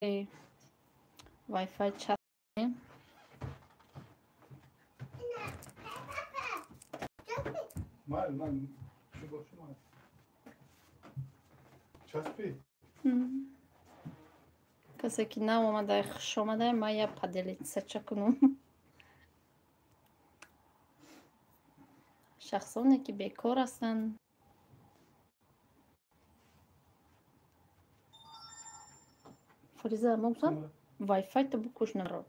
Wi-Fi чат. Мал, ман чӣ бошам? Часпи? Касе ки нав омадай, хуш омадай, ман я поделиться ча кунам. Шахсоне ки бекор ҳастанд. Фариза, мо гуфтам Wi-Fi-то букуш наро.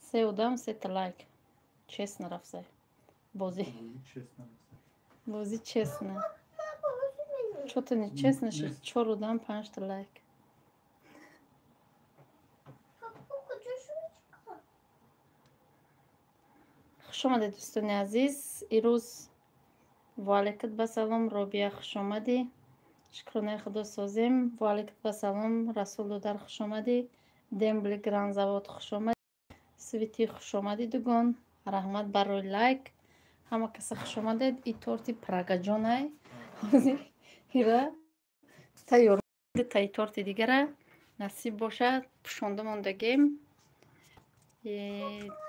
Се одам, сета лайк. Честно рафсай. Бозӣ. Бозӣ честно. Чё-то нечестно шид. Чор одам, панҷта лайк. Хуш омадед, дӯстони азиз. Ирӯз ваалайкат ба салом, Робия, хуш омадӣ. Шукронаи Худо созем. Ваалайкат ба салом, Расул додар, хуш омадӣ. Дембли Гранд Завод, хуш омадӣ. Свети, хуш омадӣ, дугон. Раҳмат барои лайк. Ҳама каса хуш омадед. И торти Прагаҷонай. Ҳозир ира тайёр таи торти дигара насиб бошад пӯшонда мондагем.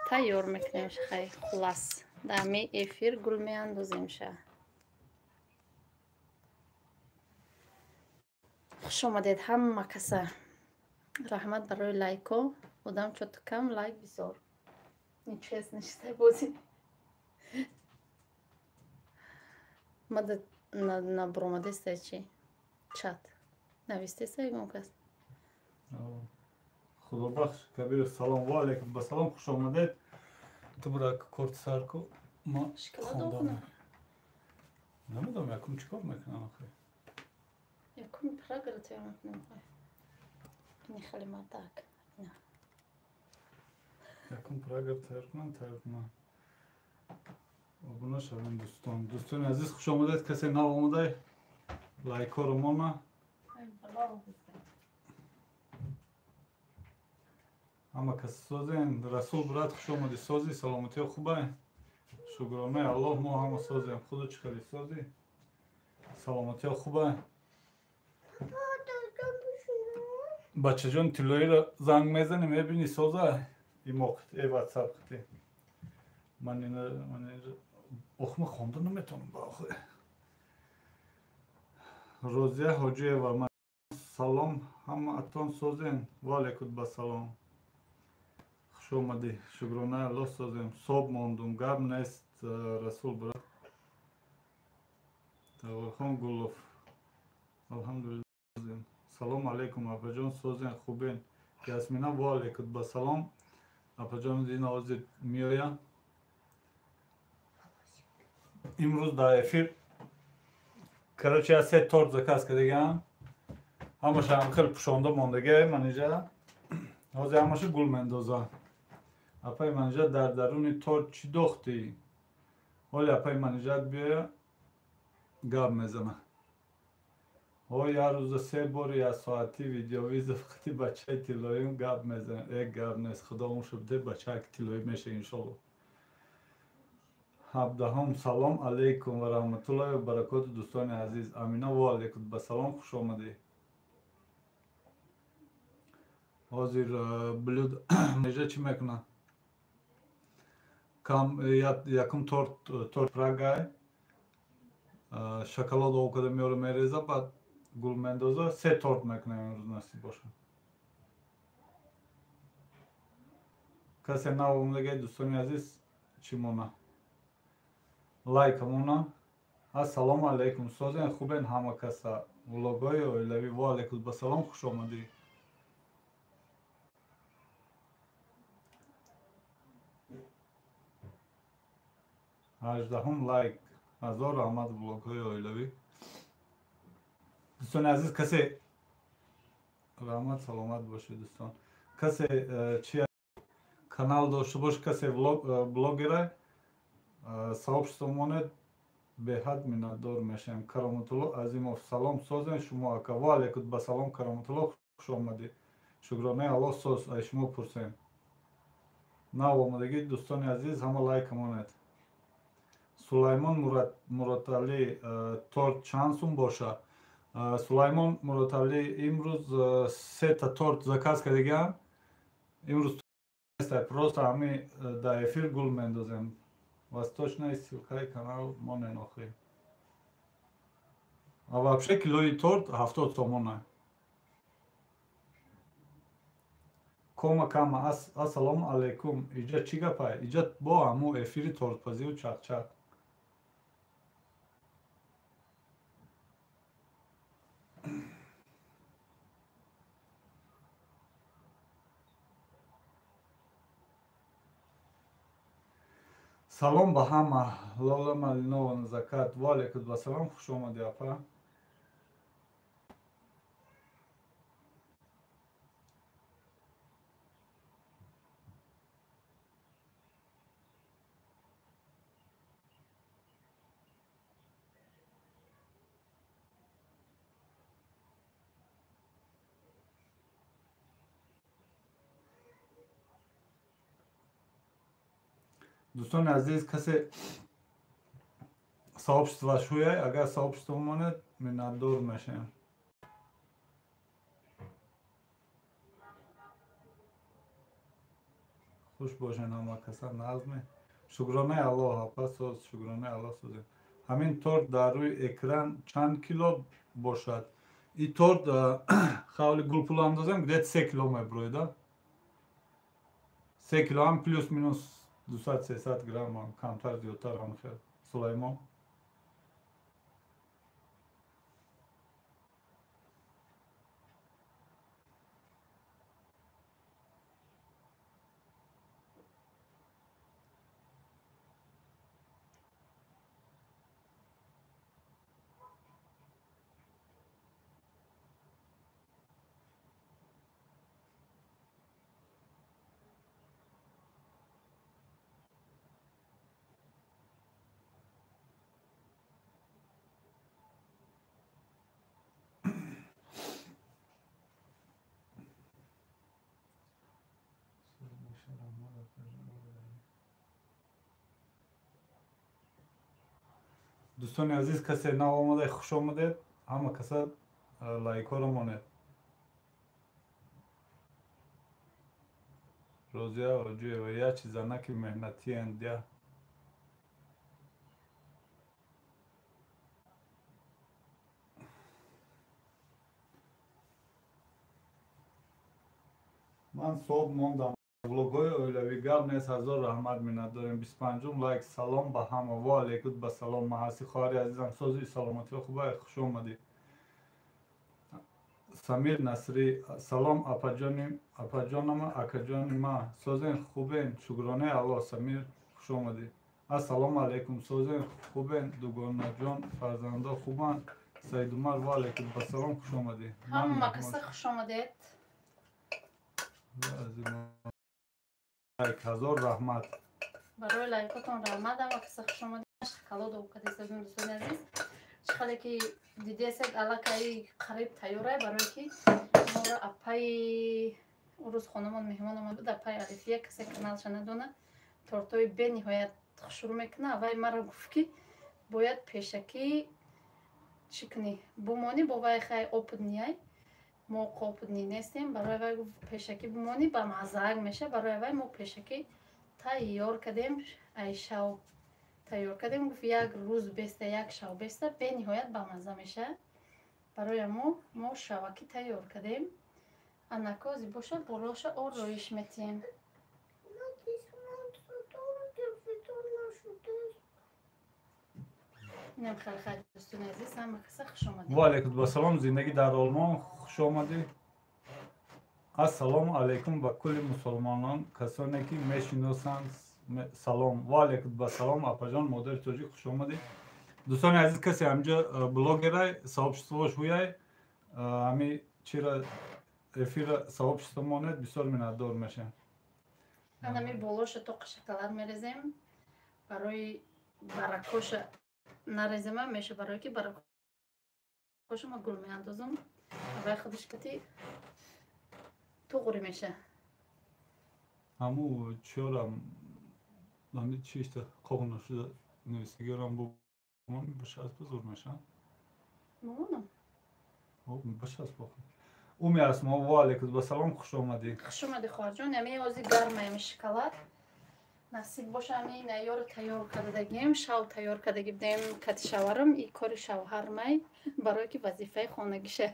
Тайёр мекунем хай хулас. Дар ҳамин эфир гул меандозем ша. Хуш омадед ҳама каса. Раҳмат барои лайкҳо. Одам чото кам, лайк бисёр. Нечестно шидай бозӣ. Мада набуромадестай чи? Чат. Навистеста ягон кас? Худобахш Кабиров, салом ва алейкум ба салом, хуш омадед. Ту бура корти сар ку, ма Шоколад. Намедонам, якум чӣ кор мекунам охи. Якум Прагара тайёр мекунам. Ини хеле мардак. Ина. Якум Прагар тайёр кунам, тайёр кунам. Обуна шавем, дӯстон. Дӯстони азиз, хуш омадед, касе нав омадай, лайкҳоро мона. Ҳама кас созен. Расул брат, хуш омадӣ, созӣ, саломатиё хубай? Шукронаи Аллоҳ, мо ҳама созем. Худо чӣ хеле созӣ? Саломатиё хубай? Бачаҷон тиллоиро занг мезанӣ, мебинӣ соза? Имо э ватсап қити. Ман ина ман ох, ма хонда наметавонам ба охи. Розия Ҳоҷиева, ман салом, ҳамаатон созен? Ва алайкум ба салом. Хуш омадӣ. Шукронаи Аллоҳ созем. Соб мондум, гап нест, Расул брат. Тавохон Гулов. Алҳамдулиллоҳ. Салом алейкум, апаҷон, созен, хубен? Ясмина, ва алейкум ба салом. Апаҷон дина ҳозир меояд. Имрӯз дар эфир, короче, я се торт заказ кардагиам. Ҳамаша ҳам хеле пӯшонда мондагиа манижа. Ҳозир ҳамаша гул мендоза. Апаи Манижа, дар даруни торт чӣ дохтӣ? Ҳоли апаи Манижат биёя, гап мезана. Ҳо, як рӯза се бор як соатӣ видеовызов қити бачаи тиллоим гап мезанем. Э, гап нест, худо умршо биде, бачаак тиллоӣ меша иншолло. Ҳабдаҳум. Салом алейкум ва раҳматуллоҳи ва баракоту, дӯстони азиз. Амина, ва алейкум ба салом, хуш омадӣ. Ҳозир блюд межа чӣ мекунад? Кам якум торт, торт Прагай. Шоколад об карда меора, мереза, баъд гул мендоза. Се торт мекунем имрӯз, насиб бошад. Касе нав омадагай, дӯстони азиз, чӣ мона? Лайка мона. Ассалому алайкум, созен, хубен ҳама каса? Влогҳои оилавӣ, ва алайкум ба салом, хуш омадӣ. 18-ум лайк. Ҳазор раҳмат, влогҳои оилавӣ. Дӯстони азиз, касе раҳмат, саломат бошед, дӯстон. Касе чи канал дошта бош, касе блогера, сообщество монед, беҳад миннатдор мешавем. Кароматулло Азимов, салом, созен шумо, ака? Ва алейкум ба салом, Кароматулло, хуш омадӣ. Шукронаи Аллоҳ, соз, ай шумо пурсем. Нав омадагӣ, дӯстони азиз, ҳама лайка монед. Сулаймон Муродалӣ, торт чанд сум боша? Сулаймон Муродалӣ имрӯз сета торт заказ кардагиам. Имрӯз просто ҳами дар эфир гул мендозем. Восточная ссылкаи канал монен охи. А вообще килои торт 70 сомона. Кома кама ассалому алайкум. Иҷа чӣ гапай? Иҷа бо ҳаму эфири тортпазию чақчақ. Салом ба ҳама. Лола Малинова Назакат. Ва алайкум ассалом. Хуш омадӣ апа. Дӯстони азиз, касе сообщество шӯяй, агар сообщество монед, миннатдор мешавем. Хуш бошен ҳама каса, назме. Шукронаи Аллоҳ, апа соз, шукронаи Аллоҳ созем. Ҳамин торт дар рӯи экран чанд кило бошад? И торт хавли гулпуло андозем, где-то 3 кило меброида. 3 кило ҳам плюс-минус 200-300 грамм, камтар зиёдтар ҳам хел. Сулаймон. Дӯстони азиз, касе нав омада, хуш омадед. Ҳама каса лайкҳоро монед. Розия Оҷуева, я чи занаки меҳнатиенд, я. Ман соб мондам. Влогҳои оилавӣ гап нест, ҳазор раҳмат, миннат дорем. 25-ум лайк. Салом ба ҳама. Ва алайкум ассалом. Маҳаси хоҳари азизам, сози саломатиҳо хубай, хуш омадӣ. Самир Насрӣ, салом апаҷонама, акаҷони ма, созен хубен, шукронаи Аллоҳ. Самир, хуш омадӣ. Ассалому алайкум, созен хубен, дугонаҷон, фарзандо хубанд. Саидумар, ва алайкум ассалом, хуш омадӣ. Ҳама каса хуш омадед. Лайк, ҳазор раҳмат. Барои лайкотон раҳмат. Ҳама каса хуш омадед. Шоколад кадесадун дӯстони азиз. Чӣ хеле ки дидесед, аллакай қариб тайёрай, барое ки моро апаи урӯз хонамон меҳмон омад буд, апаи Алифия, касе каналша надона, тортҳои бениҳоят хушрӯ мекунад. Вай маро гуфт, ки бояд пешакӣ чӣ кунӣ, бумонӣ, бо вай хай опытный, мо опытный нестем, барои вай гуфт пешакӣ бумонӣ, ба маззаак меша. Барои вай мо пешакӣ тайёр кардем, айшав тайёр кардем. Гуфт як рӯз беста, як шав беста, бениҳоят бамазза меша. Барои мо шавакӣ тайёр кардем. Анакози боша, болоша ороиш метиҳем. Инам хеле хеле дӯстони азиз, ҳама каса хуш омадед. Ва алайкум ассалом. Зиндагӣ дар Олмон, хуш омадӣ. Ассалому алайкум ба кулли мусулмонон, касоне ки мешиносанд, салом. Ва алайкум ассалом, апаҷон, модари тоҷик, хуш омадӣ. Дӯстони азиз, касе ҳамҷа блогерай, сообществош ҳуяй, ҳами чира эфира сообщество монед, бисёр миннатдор мешавем. Анами болоша тоқа шоколад мерезем, барои баракоша нарезема меша, барое ки баракоша ма гул меандозам, вай худиш кати туғри меша. Ҳаму чиёрам, ҳами чишта қоғна шуда нависагиёрам бумон бошад, зур меша. Бумонам. Башас бохӯр. Уми Асмо, ва алайкум басалом, хуш омадӣ. Хуш омадӣ, хоҳарҷон. Ами ози гарма ами шоколад. Насиб боша, ами наёро тайёр кардагим, шав тайёр кардаги будем кати шаварам и кори шавҳармай, барое ки вазифаи хонагиша.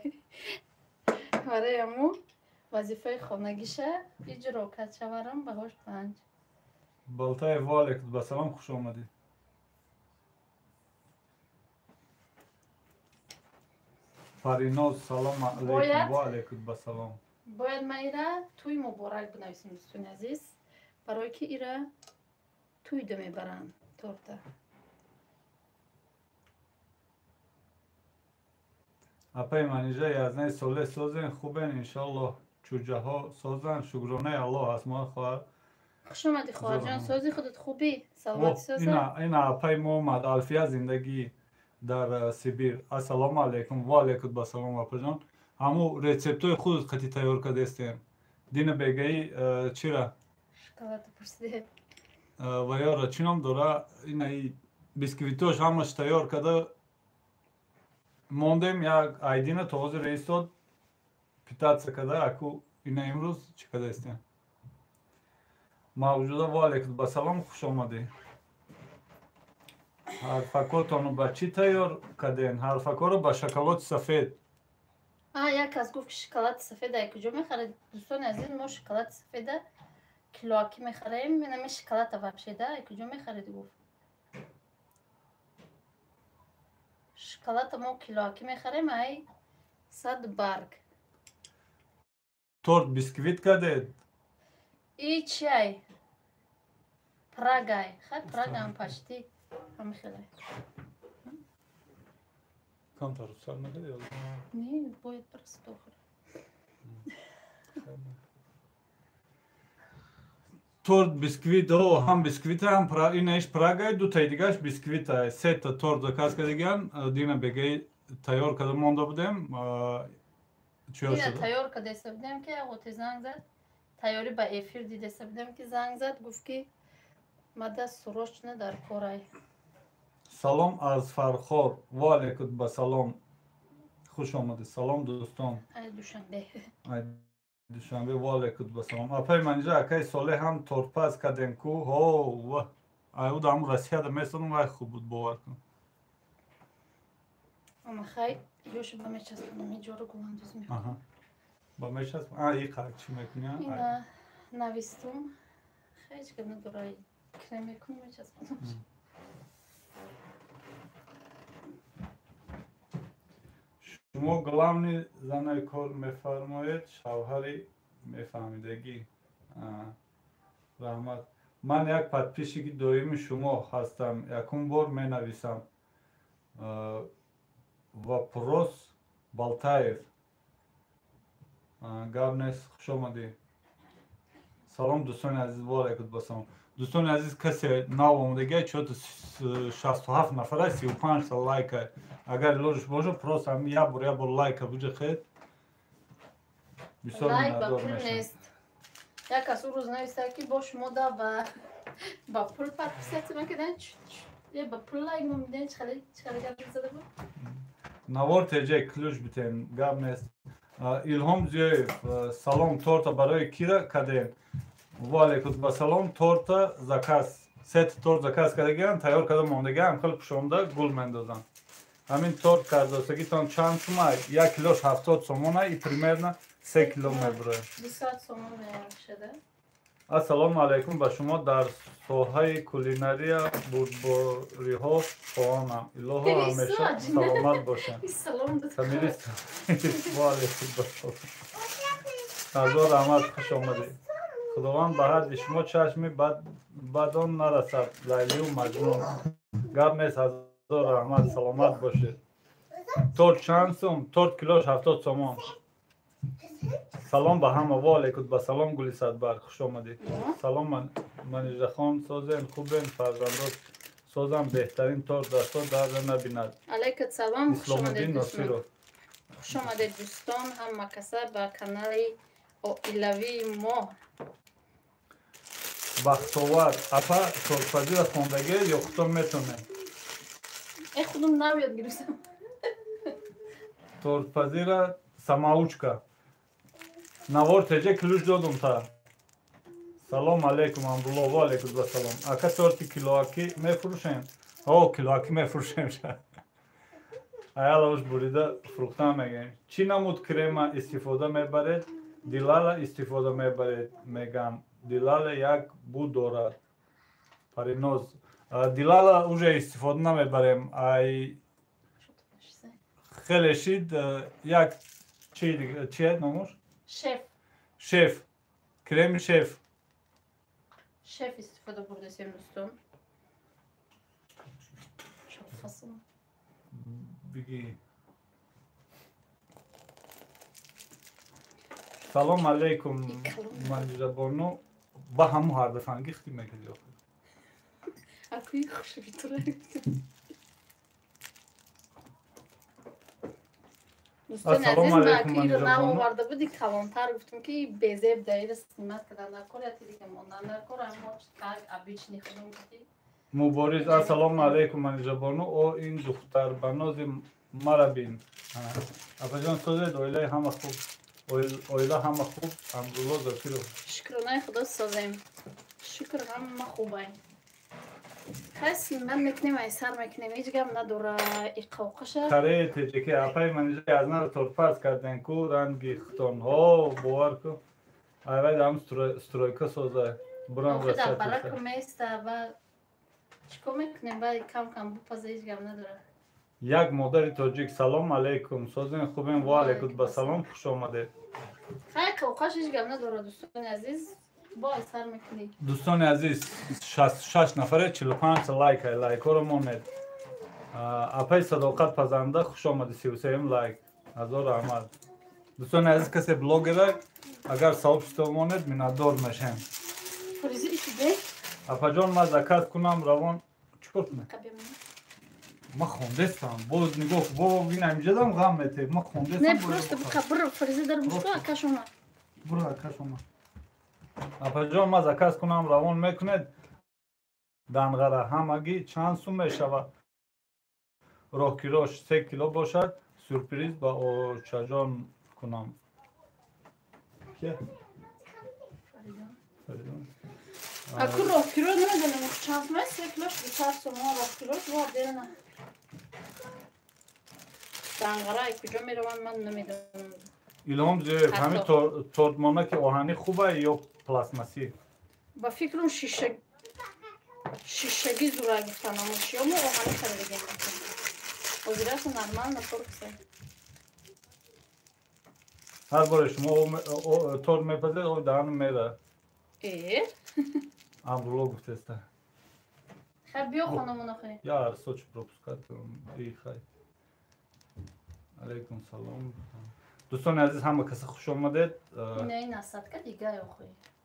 Барои аму вазифаи хонагиша иҷро кард шаварам, баҳош 5. Болтаев, ва алайкум басалом, хуш омадӣ. Фариноз, салом алейкум, ва алейкум басалом. Бояд ман ира тӯй муборак бинависам, дӯстони азиз, барое ки ира тӯйда мебаранд торта. Апаи Манижа, язнаи соле созен, хубен, иншаллоҳ, чӯҷаҳо созанд, шукронаи Аллоҳ. Асмои хоҳар. Хуш омадӣ, хоҳарҷон, сози, худат хубӣ, саломатӣ, соза? Ина апаи мо омад, Алфия, зиндагӣ дар Сибир. Ассалому алайкум, ва алайкум басалом, апаҷон. Ҳаму рецептҳои худат қати тайёр кардастем дина бегаи чира? Шоколадо пурсидем. Ва ёра чӣ ном дора, инаи бисквитош ҳамаш тайёр карда мондем, як айдина то ҳозир истод, питаться карда, аку ина имрӯз чӣ кардаистем. Мавҷуда, ва алайкум басалом, хуш омадӣ. Ҳарфакотону ба чӣ тайёр кардем? Ҳарфакоро ба шоколади сафед. Як кас гуфт, ки шоколади сафеда куҷо мехаред? Дӯстони азиз, мо шоколади сафеда килоакӣ мехарем. Инами шоколада вообще да куҷо мехаред, гуфт. Шоколада мо килоакӣ мехарем ай Сад барг. Торт бисквит кардед? И чай прагай, хай, прагаам почти ҳами хелай. Камтар сар накарди? Не, бояд просто охир. Торт бисквит, о, ҳам бисквита, ҳам инаиш прагай, дутаи дигааш бисквита. Сета торт заказ кардагиан, дина бегаи тайёр карда монда будем. Дина тайёр кардаиста будем, ки ағоти занг зад, тайёрӣ ба эфир дидаиста будем, ки занг зад, гуфт, ки мада срочно дар корай. Салом аз Фархор, ва алайкум басалом, хуш омадед. Салом, дӯстон. Душанбе. Душанбе, ва алайкум басалом, апаи Манижа. Акаи Солеҳ ҳам тортпаз кардем ку? Ҳо, аюда ҳам Россияда месонам, вай хуб буд, бовар кун. Хай, ёшу ба мечаспонам, иҷоро гуландоз мекунам. Ба мечасп, иқа чӣ мекунӣ? Ина навистум, хай, ҳеҷ гап надора, крем мекунам, мечаспонам. Шумо главный занаи кор мефармоед, шавҳари мефаҳмидагӣ. Раҳмат. Ман як подписчики доими шумо ҳастам, якум бор менависам. Вопрос, Балтаев. Гап нест, хуш омадӣ. Салом, дӯстони азиз, ва алайкум басалом. Дӯстони азиз, касе нав омадагия, чото 67 нафара, 35та лайка. Агар илоҷш боша, просто ҳами як бор, як бор лайка буҷахед, бисёр миннатдор мешавам. Як кас ӯ рӯз нависта, ки бо шумо да ба пул подписаться мекарден, ба пул лайк мемиден, чӣ гап зада буд. Навор теҷе ключ битем, гап нест. Илҳом Зиёев, салом, торта барои кира кардем? Ва алайкум басалом. Торта заказ, сет торт заказ кардагиам, тайёр карда мондагиам, хеле пушонда гул мендозам. Ҳамин торт кардосагитон чанд сума? Як килош 70 сомона и примерно 3 кило мебурояд. Ассалому алайкум, ба шумо дар соҳаи кулинария бурдбориҳо хоҳонам, илоҳо ҳамеша саломат бошанд. Ва алайкум басалом, ҳазор раҳмат, хуш омадед. Худованд ба ҳарди шумо чашми бадон нарасад. Лайлию Маҷнун, гап нест, ҳазор раҳмат, саломат бошед. Торт чанд сум? Торт килош 70 сомон. Салом ба ҳама, ва алайкум ба салом. Гули Садбарг, хуш омадед. Салом, Манижахон, созен, хубен, фарзандот созам, беҳтарин торт, дасто дарда набинад. Алайкум салом. Исломиддин Носиров. Хуш омадед, дӯстон, ҳама каса ба канали оилавии мо. Бахтовар апа, тортпазира хондагӣ ё худтон метонед? Э, худум нав ёд гирифтам. Тортпазира самоучка. Навор теже ключ додум та. Салом алейкум, Амрулло, ва алейкум ассалом. Ака торти килоаки мефурӯшем? О, килоаки мефурӯшем ша. Аялауш бурида фурӯхта мегӯем. Чӣ намуд крема истифода мебаред? Дилала истифода мебаред, мегам. Дилала як бу дорад. Париноз. Дилала уже истифода намебарем. Ай хеле шид як чи номуш? Шеф. Шеф. Креми шеф. Шеф истифода бурдасем дӯстон. Чофасм. Биги. Салом алейкум, Манижабону. Ба ҳаму ҳардафанги хти мекарди охир. Акуи хушбитура. Дӯстони азиз, ман акиро наоварда буди калонтар гуфтам ки безеб даира снимат кардан дар кор, яти дига мондан дар кор, аммо как обычный худум гуфти. Мубориз, ассалому алейкум, Манижабону. О, ин духтарбанози мара бин. Апаҷон, созед, оилаи ҳама хуб. Оила ҳама хуб, Амрулло Зокиров. Шукронаи худо созем. Шукр ҳама хубай. Хай снимат мекунем, айсар мекунем, ҳеҷ гап надора иқоқаша. Кареи теҷаки апаи Манижа аз нара тортпаз карден ку ранги хитонҳо, бовар ку. Айвай дам стройка соза. Бурам дар бараку места ба чикор мекунем, ба кам кам бупаза, ҳеҷ гап надора. Як модари тоҷик, салом алейкум, созен хубем, ва алейкум басалом, хуш омадед. Хай қавқаш ҳеҷ гап надора дӯстони азиз. Дӯстони азиз, 66 нафаре, 45 лайк, лайкҳоро монед. Апаи Садоқат пазанда, хуш омадӣ, 33 лайк. Ҳазор раҳмат. Дӯстони азиз, касе блогера агар сообщество монед, миннатдор мешем. Апаҷон, ман заказ кунам, равон чикор кунам? Ман хондестам. Боз нигоҳ, бо бинам инҷадам ғам метеб. Ман хондестам. Не, просто буро фризер дар бушко акаш омад. Буро акаш омад. Апаҷон, ман заказ кунам, равон мекунед? Данғара ҳамагӣ чанд сум мешавад? Роҳкирош 3 кило бошад, сюрприз ба очаҷон кунам. Ке? Аку роҳкиро намедонам чанд сум аст, 3 килош 200 сум, роҳкирош во дерна. Данғара куҷо мераванд, ман намедонам. Илҳом Зиёев, ҳамин тортмона ки оҳанӣ хуба ё пластмассӣ? Ба фикрам шишагӣ зура гуфтан, аммо чиё мо оҳанӣ харидагем. Ҳозираша нормально торт. Ҳар боре шумо торт мепазед, об даҳану мера. Э? Амрулло гуфтеста. Хай биё хонамон охи. Я арсоч пропускат. И хай. Алейкум салом. Дӯстони азиз, ҳама каса хуш омадед. Не, насадка дига охи.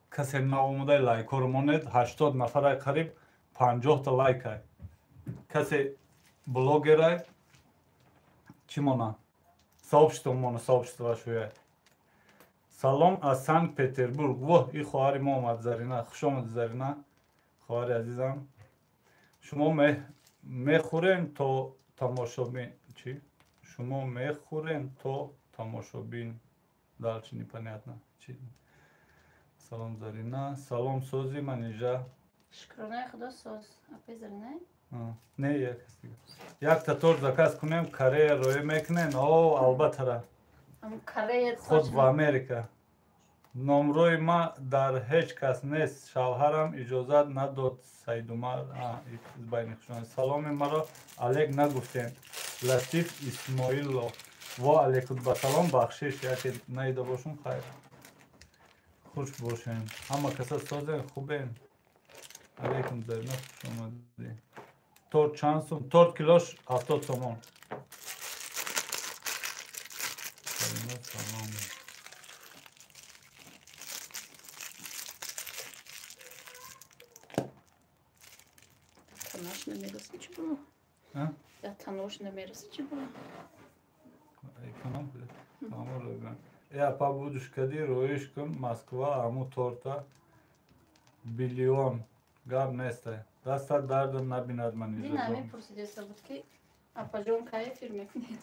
Касе наомадай лайкҳоро монед, 80 нафарай қариб 50 та лайкай. Касе блогерай чӣ мона? Сообщество мона, сообщество шуяй. Салом аз Санкт-Петербург. Воҳ, и хоҳари мо омад, Зарина. Хуш омадӣ, Зарина. Хоҳари азизам. Шумо мехӯрем то тамошобин чӣ? Шумо мехӯрем то тамошобин. Дальше непонятно. Чӣ? Салом, Зарина. Салом, сози Манижа. Шукронаи худо соз. Апаи Зарина? Не, як кас дига. Якта торт заказ кунем, Корея роя мекунем. О, албаттара. Худ в Америка. Номрои ма дар ҳеҷ кас нест. Шавҳарам иҷозат надод. Саидумар. Байни хушон. Саломи маро алек нагуфтем. Латиф Исмоилов. Во алейкум басалом, бахшиш, яке наида бошум, хайр. Хуш бошем. Ҳама каса созем, хубем. Алейкум Зарина, хуш омадӣ. Торт чанд сум? Торт килош 70 сомон. Зарина, салом. Танош намераси чӣ було? Я танош намераси чӣ було? Эконом блядь. Э, апа будуш кади роиш кун Москва аму торта биллион гап нестай. Дастат дардам набинад ман Дина мепурсидеса буд ки апаҷон кай эфир мекунед?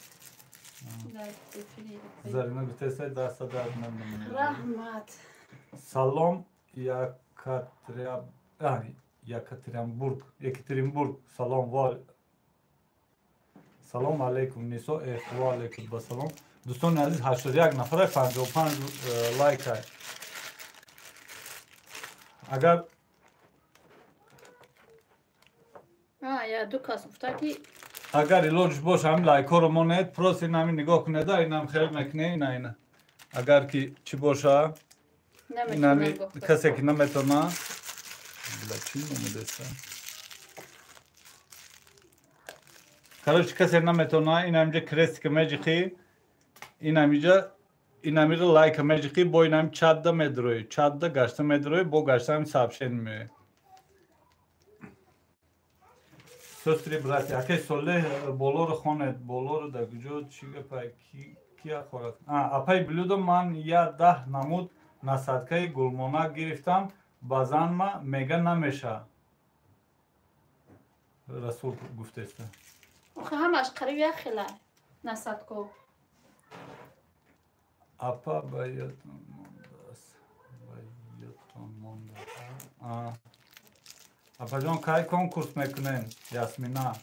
Зарина гуфтеста даста дард намекунад. Раҳмат. Салом Екатеринбург. Екатеринбург. Салом ва салом алейкум Нисо ва алейкум ба салом. Дӯстони азиз 81 нафара 55 лайк. Агар я ду кас гуфта ки агар илоҷ боша ҳамин лайкҳоро монед, просто ин ҳамин нигоҳ кунед, ин ҳам хел мекунед, ина ина. Агар ки чӣ боша, ин ҳами касе ки наметавона, била чӣ номудеста? Короче, касе наметавона, ин ҳаминҷа крестика меҷиқӣ, ин ҳаминҷа ин ҳаминро лайка меҷиқӣ, бо ин ҳамин чатда медроӣ, чатда гашта медроӣ, бо гашта ҳамин сообщение меояд. Сестри брати, акай Солеҳ болоро хонед, болоро дар куҷо чӣ гапай, ки хӯрад? Апай блюдо ман я 10 намуд насадкаи гулмонак гирифтам, ба занма мега намеша. Расул гуфтеста. Охе ҳамаш қариб як хела насадко. Апа ба ёдтон мондааст, ба ёдтон мондааст. Апаҷон, кай конкурс мекунем? Ясмина.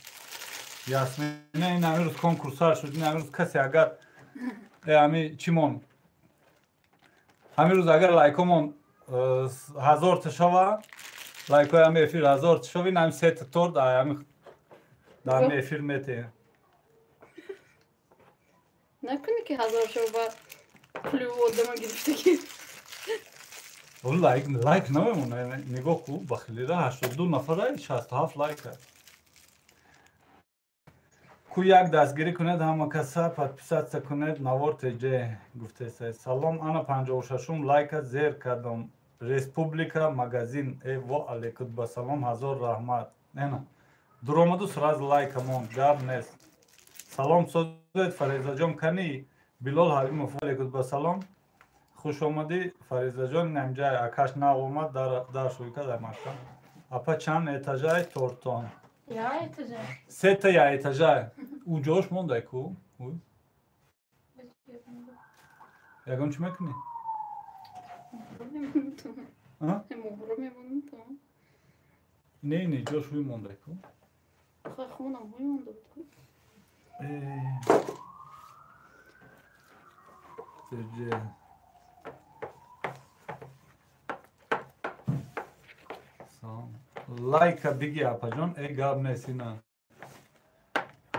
Ясмина ин ҳамин рӯз конкурс сар шуд. Ин ҳамин рӯз касе агар ҳами чӣ мон, ҳамин рӯз агар лайкомон 1000 та шава, лайкҳои ҳами эфир 1000 та шава, ин ҳами сета торт дар ҳами эфир метеҳем. Накунӣ ки 1000 шава пули одама гирифтагӣ. Лайк лайк намемона. Нигоҳ ку, бахилира 82 нафара 67 лайка. Ку як дастгирӣ кунед, ҳама каса подписаться кунед, навор теҷ гуфтеса. Салом, ана 56-ум лайка зер кардам. Республика магазин. Во алейкум ба салом, ҳазор раҳмат. Ена дуромаду сразу лайка мон, гап нест. Салом созед Фаризаҷон, кани Билол Ҳалимов, алейкум ба салом. Хуш омадӣ Фаризаҷон, инамҷа акаш нав омад дар шӯйка дар мактаб. Апа чанд этажай тортон? Я этажай. Сета я этажай. У ҷош мондай ку? Ягон чӣ мекунӣ? Не, не, ҷош ҳуй мондай ку? Хунам ҳуй монда буд ку. Лайка биги апаҷон, гап нест ина.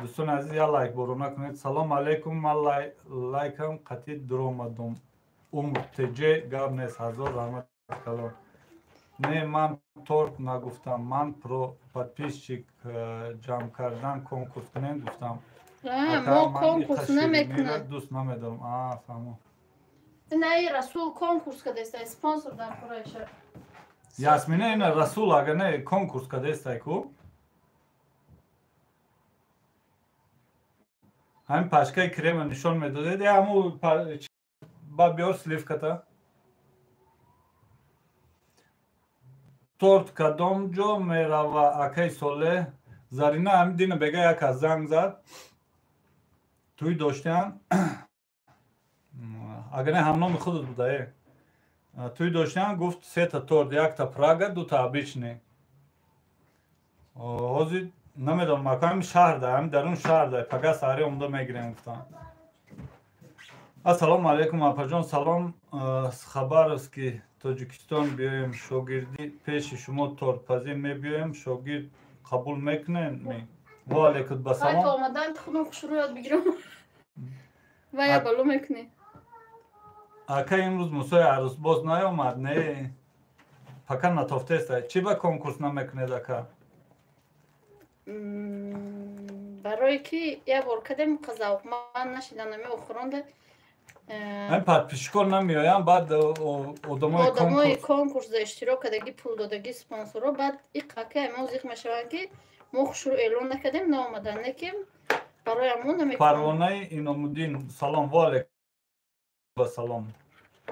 Дӯстони азиз, я лайк борона кунед. Салом алейкум, ман лайкам қатъи дуромадум. Умр теҷ гап нест, ҳазор раҳмат калон. Не, ман торт нагуфтам, ман про подписчик ҷамъ кардан конкурс кунем гуфтам. Мо конкурс намекунем. Дӯст намедорам. Фаҳмо. Не, Расул конкурс кардааст, спонсор дар кораша. Ясмина ина Расул ага не конкурс кардааст ку? Ҳамин пашкаи крема нишон медодед, ҳаму ба биёр сливката. Торт кадом ҷо мерава акай Солеҳ? Зарина ҳамин дина бега як аз занг зад. Тӯй доштиан. Агар не ҳамноми худат буда, тӯй доштиан, гуфт сета торт, якта Прага, дута обычный. Ҳозир намедонам, ака ҳамин шаҳр да, ҳамин дарун шаҳр да, пага саҳари омада мегирем гуфтам. Ассалому алайкум апаҷон, салом. Хабаровски Тоҷикистон биёем, шогирдӣ пеши шумо тортпазӣ мебиёем, шогирд қабул мекунем? Ва алайкум ба салом. Омадан худам хушрӯ ёд бигирам. Ва я балу мекунӣ. Ака имрӯз Мусои арӯсбоз наёмад? Не, пока натофтеста. Чӣ ба конкурс намекунед ака? Барое ки як бор кардем, қазавқманд нашидан, ами охиронда ҳамин подписчикон намеоянд, баъд одамои конкурсда иштирок кардагӣ, пул додагӣ, спонсорро, баъд иқака мо зиқ мешаванд ки мо хушрӯ эълон накардем, наомадан, не ки барои мо намекунем. Парвонаи Иномуддин, салом. Ва алейкум ба салом.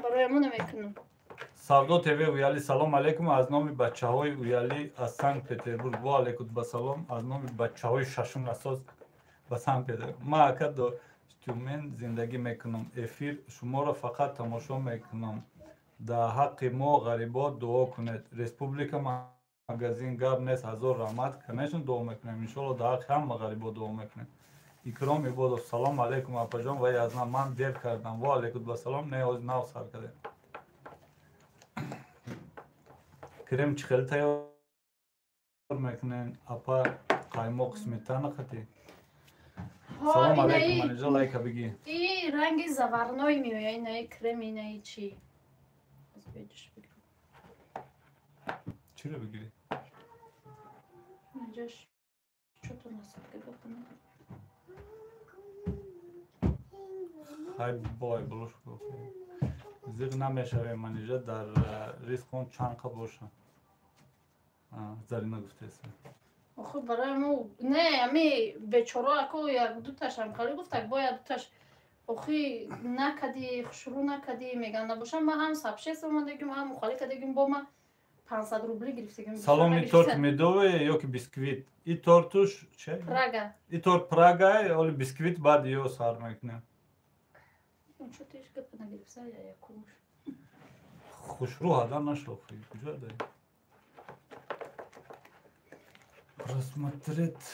Барои мо намекунем. Савдо ТВ Уяли, салом алейкум аз номи бачаҳои Уяли аз Санкт Петербург. Ва алейкум ба салом аз номи бачаҳои шашум насоз ба Санкт Петербург. Ма ака Тюмен зиндагӣ мекунам. Эфир шуморо фақат тамошо мекунам. Дар ҳаққи мо ғарибо дуо кунед. Республика магазин гап нест, ҳазор раҳмат. Конечно, дуо мекунем. Иншоалло, дар ҳаққи ҳама ғарибо дуо мекунем. Икром Ибодов: салом алейкум, апаҷон, ва язна, ман дер кардам. Ва алейкум басалом. Не, ҳозир нав сар кардем. Крем чӣ хел тайёр мекунем, апа? Қаймоқ, сметана хати? Салом алейкум, Манижа, лайка бигӣ. И ранги заварной меоя, инаи крем, инаи чи. Чиро бигирӣ? Инҷаш чото насадка гапа надорам. Хай, бой булуш. Зиқ намешавем, Манижа, дар ризқон чанд қа боша. Зарина гуфтеса. Охи, барои мо не, ами бечоро ако як дуташам хали гуфтак, бояд дуташ охи накади, хушрӯ накади меган набошам. Ма ҳам сабшес омадагим, ҳам мухали кадагим, бо ма 500 рубли гирифтагим. Салом, и торт медове ё ки бисквит? И тортуш че? Прага. И торт Прага, оли бисквит баъд ё сар мекунем. Чото иш гапа нагирифта я якумуш. Хушрӯ ҳада нашо, куҷо дай? Рассмотреть.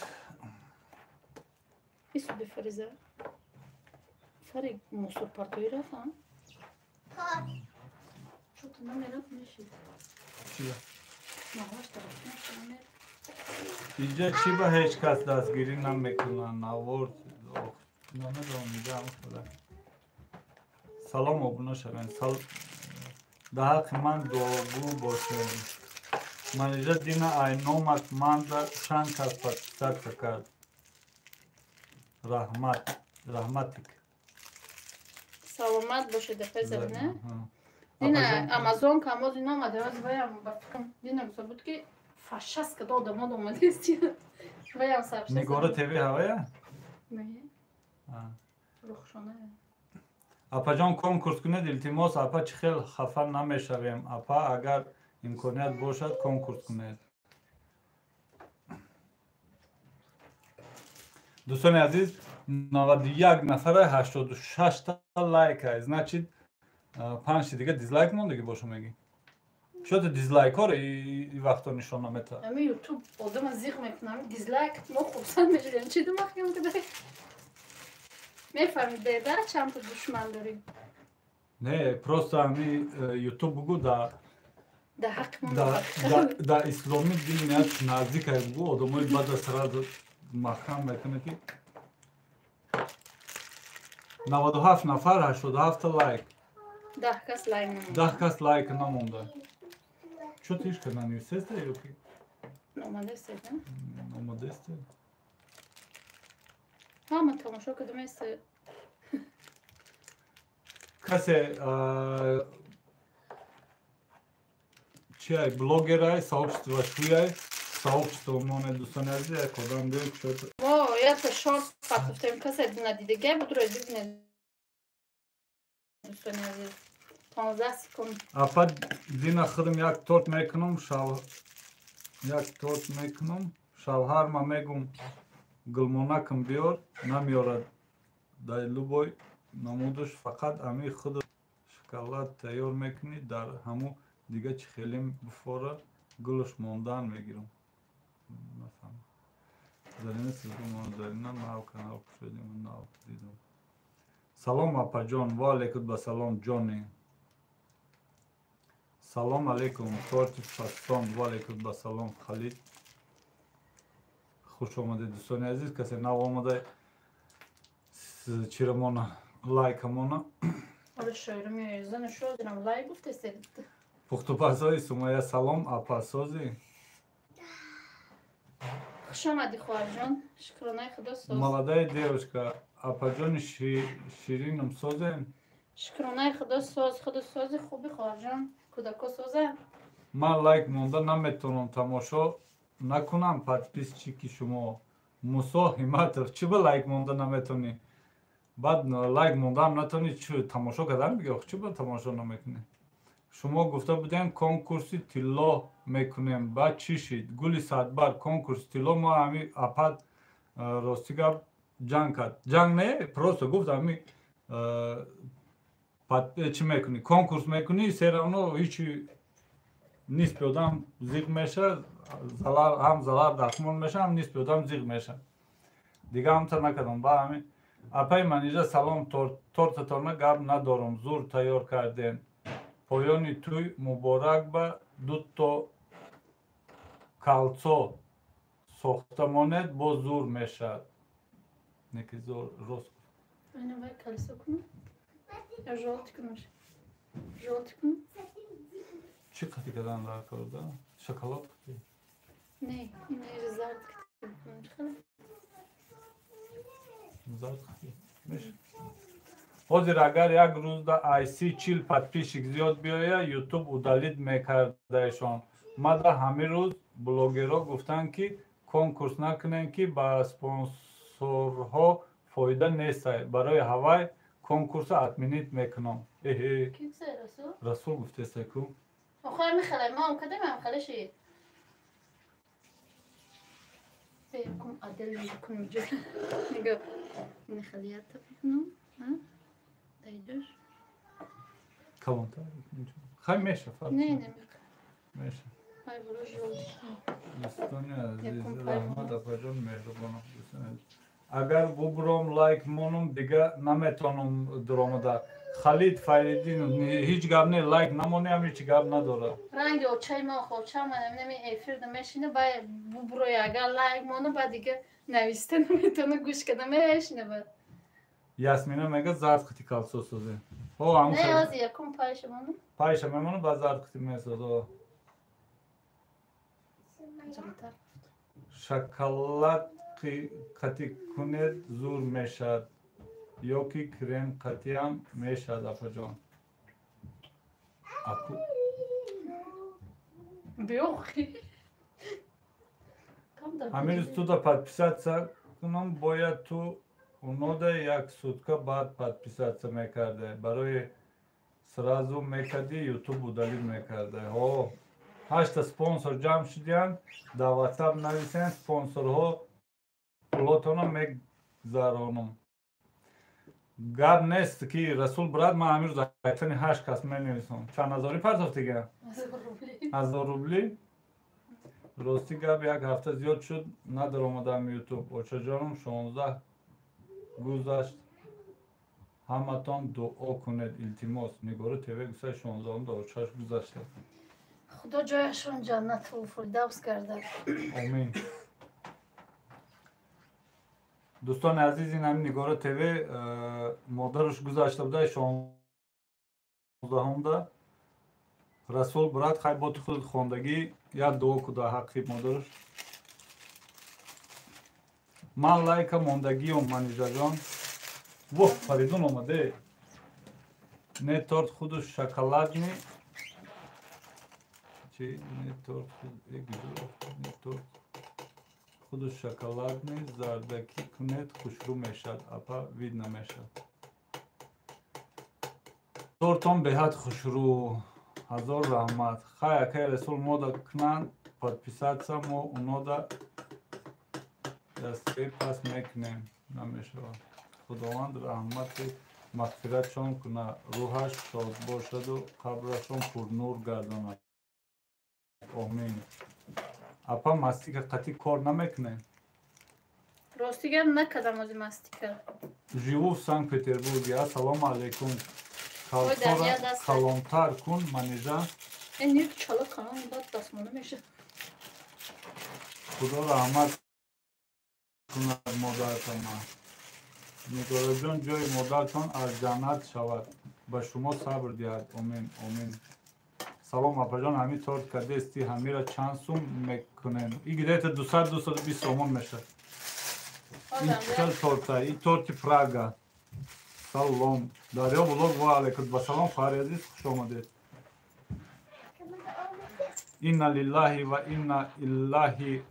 Ису бифариза. Фари мусор партои рафт, а? Чото намерафт мешид. Чия? Мағаш тараф намерафт. Инҷа чӣ ба ҳеҷ кас дастгирӣ намекунанд? Навор намедонам, инҷа ҳам худа. Салом, обуна шавем. Дар ҳаққи ман дуогӯ бошем. Манижа, дина айномат манда чанд кас подписаться кард? Раҳмат, раҳматик. Саломат бошед, апай Зарина. Дина Амазонка амоз ин омада, аз ваям ба фикрам дина гуфта буд, ки фашаст када одамон омадест. Ваям сабшест. Нигора ТВ ҳавая? Не. Рухшона. Апаҷон, конкурс кунед, илтимос. Апа, чӣ хел хафа намешавем, апа, агар имконият бошад, конкурс кунед. Дӯстони азиз, 91 нафара, 86 та лайка, значит, панҷти дига дизлайк мондагӣ боша мегӣ. Чото дизлайкҳоро и вақто нишон наметаҳад? Ами Ютуб одама зиқ мекунам, дизлайк мо хурсанд мешудем. Чӣ думахкам кадай? Мефаҳмид, деда чандта душман дорӣ. Не, просто ами Ютуб бугу да Да ҳаққи мо. Да исломӣ дин як наздикай бугу, одамои бада сразу маҳкам мекунад, ки 97 нафар, 87 та лайк. 10 кас лайк намонда. 10 кас лайк намонда. Чо ти ишка нанависеста ё ки? Омадесте, Омадесте. Ҳама тамошо кардамест. Касе чиай, блогерай, сообщество шуяй, сообщество моне, дӯстони азиз, як одам биёд шуд. Мо якта шорт партофтем, касе надидагай буд, рӯй бибинед, дӯстони азиз. 15 секунд. Апа, дина худам як торт мекунам, шав як торт мекунам, шавҳарма мегум, гулмонакам биёр, намеёрад. Дар любой намудаш фақат ами худ шоколад тайёр мекунӣ, дар ҳаму дига чӣ хелем буфора гулш мондан мегирам. Нафаҳмам. Зарина Сизгумова, Зарина, нав канал кушодем, нав дидам. Салом, апаҷон. Ва алейкум ба салом, ҷони. Салом алейкум, торти фасон. Ва алейкум ба салом, Халид. Хуш омадед, дӯстони азиз. Касе нав омада, чирамона, лайкамона. Оре, шоиро меояд, шоирам лайк гуфтесед. Пухтупазои Сумая, салом, апасозӣ. Хуш омадӣ, хоҳарҷон, шукронаи Худо, соз. Молодая девушка, апаҷони ширином, созем? Шукронаи Худо, соз, Худо сози, хуби, хоҳарҷон, кӯдако соза. Ман лайк монда наметавонам, тамошо накунам, подписчики шумо Мусо Ҳиматов. Чӣ ба лайк монда наметавонӣ? Баъд лайк мондаам натавонӣ, чӣ тамошо кардан биги? Чӣ ба тамошо намекунӣ? Шумо гуфта будем, конкурси тилло мекунем, баъд чӣ шид? Гули садбар, конкурси тилло мо ҳами апад, рости гап. ҷанг кард. Ҷанг не, просто гуфт ами чӣ мекунӣ, конкурс мекунӣ, все равно ҳичи нисфи одам зиқ меша, ҳам залар дахмон меша, ҳам нисфи одам зиқ меша. Дига ҳамта накардам. Ба ҳамин апаи Манижа салом, тортатона гап надорам, зур тайёр кардем. Поёни тӯй муборак, ба дуто калцо сохта монед, боз зур мешавад. Неки зур рост. Чӣ қати кардан дар корда? Шоколад қати? Не, зард қати. Зард қати. Меша. Ҳозир агар як рӯзда айси 40 подписчик зиёд биёя, ютуб удалить мекардаишон. Мада ҳамин рӯз блогерҳо гуфтанд, ки конкурс накунем, ки ба спонсорҳо фоида нестай. Барои ҳавай конкурса отменить мекунам. Эҳе. Расул гуфтестай ку? Охир михалай, мо ам кадем ам халаши. Кум адел кум ҷо. Нига михалията бикунам, ҳа? Дайдуш. Калонтар. Хай меша, фарқ. Не, не меша. Ай буро жол. Дӯстони азиз, раҳмат апаҷон, меҳрубонам. Агар бубуром лайк монум, дига наметонам дуромада. Халид Фаридинов, ҳеҷ гап не, лайк намонем, ҳеҷ гап надорад. Ранги очаи мо оча манам нами эфир намешина, ба бубурои агар лайк монум, ба дига нависта наметона, гӯш када мешина ба. Ясмина мега зард қити калсо созе. О, ам Не, ози якум пайша монум. Пайша мемонум, ба зард қити месозо. Шоколад қати кунед зур мешавад. Ё ки крем қатиам мешавад, апаҷон. Аку биёхи. Ҳамин рӯз туда подписаться кунам, бояд ту унода як сутка баъд подписаться мекарда. Барои сразу мекарди, ютуб удалить мекарда. Ҳо, 8 спонсор ҷамъ шудиянд, дар ватсап нависен, спонсорҳо пулотона мегзаронам. Гап нест ки Расул брат, ман ҳамин рӯз айтани 8 кас менависам. Чанд ҳазорӣ партофт дига? 1000 рубли. Рости гап як ҳафта зиёд шуд, надаромадам ютуб. Очаҷонам 16 гузашт. Ҳаматон дуо кунед, илтимос. Нигору ТВ гусай 16 да очаш гузашта. Худо ҷояшон ҷаннату фирдавс гардад. Омин. Дӯстони азиз, ин ҳамин Нигора ТВ модараш гузашта буда 16-да. Расул брат, хай бо ту худ хондагӣ як дуо ку дар ҳаққи модараш. Ман лайка мондагиём, Манижаҷон. Воҳ, Фаридун омаде. Не торт худу шоколадни. Чи не торт худ, не торт худу шоколадни зардакӣ кунед, хушрӯ мешавад. Апа, видно мешавад. Тортон беҳад хушрӯ. Ҳазор раҳмат. Хай акай Расул мода кунанд подписаться, мо унода дастаи пас мекунем. Намешавад. Худованд раҳмати мағфиратшон кунад, рӯҳаш шод бошаду қабрашон пурнур гардонад. Омин. Апа, мастика қатъи кор намекунем? Рости гап накардам ози мастика. Живу в Санкт-Петербурге. Ассалому алайкум. Калсора калонтар кун, Манижа. Ин чала калон бад дастмона мешавад. Худо раҳмат кунад модаратона. Нигораҷон, ҷои модаратон аз ҷаннат шавад. Ба шумо сабр диҳад. Омин, омин. Салом апаҷон, ҳамин торт кардести, ҳамира чанд сум мекунем? И где-то 200-220 сомон мешавад. Ин чӣ торта? И торти Прага. Салом. Дарё блог ва алайкум ва салом, хоҳари азиз, хуш омадед. Инна лиллаҳи ва инна иллаҳи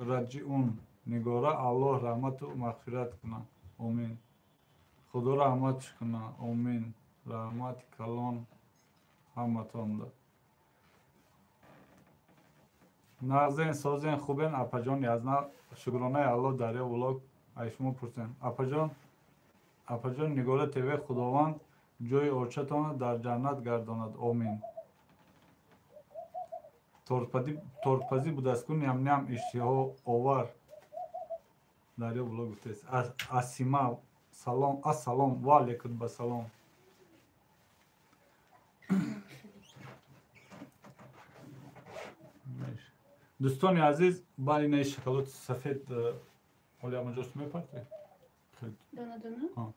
раҷиун. Нигора, Аллоҳ раҳмату мағфират кунад. Омин. Худо раҳматш кунад. Омин. Раҳмати калон ҳаматонда. Нағзен, созен, хубен, апаҷон Язна. Шукронаи Аллоҳ. Дарё влог. Ай шумо пурсем. Апаҷон, апаҷон Нигора ТВ, Худованд ҷои очатонро дар ҷаннат гардонад. Омин. Тортпазӣ будастку ням-ням иштиҳо овар. Дарё блог гуфтест. Асима салом, ассалом, ва алейкум ба салом. Дӯстони азиз, баъд инаи шоколад сафед ҳоли ҳамаҷост мепартед? Дона дона?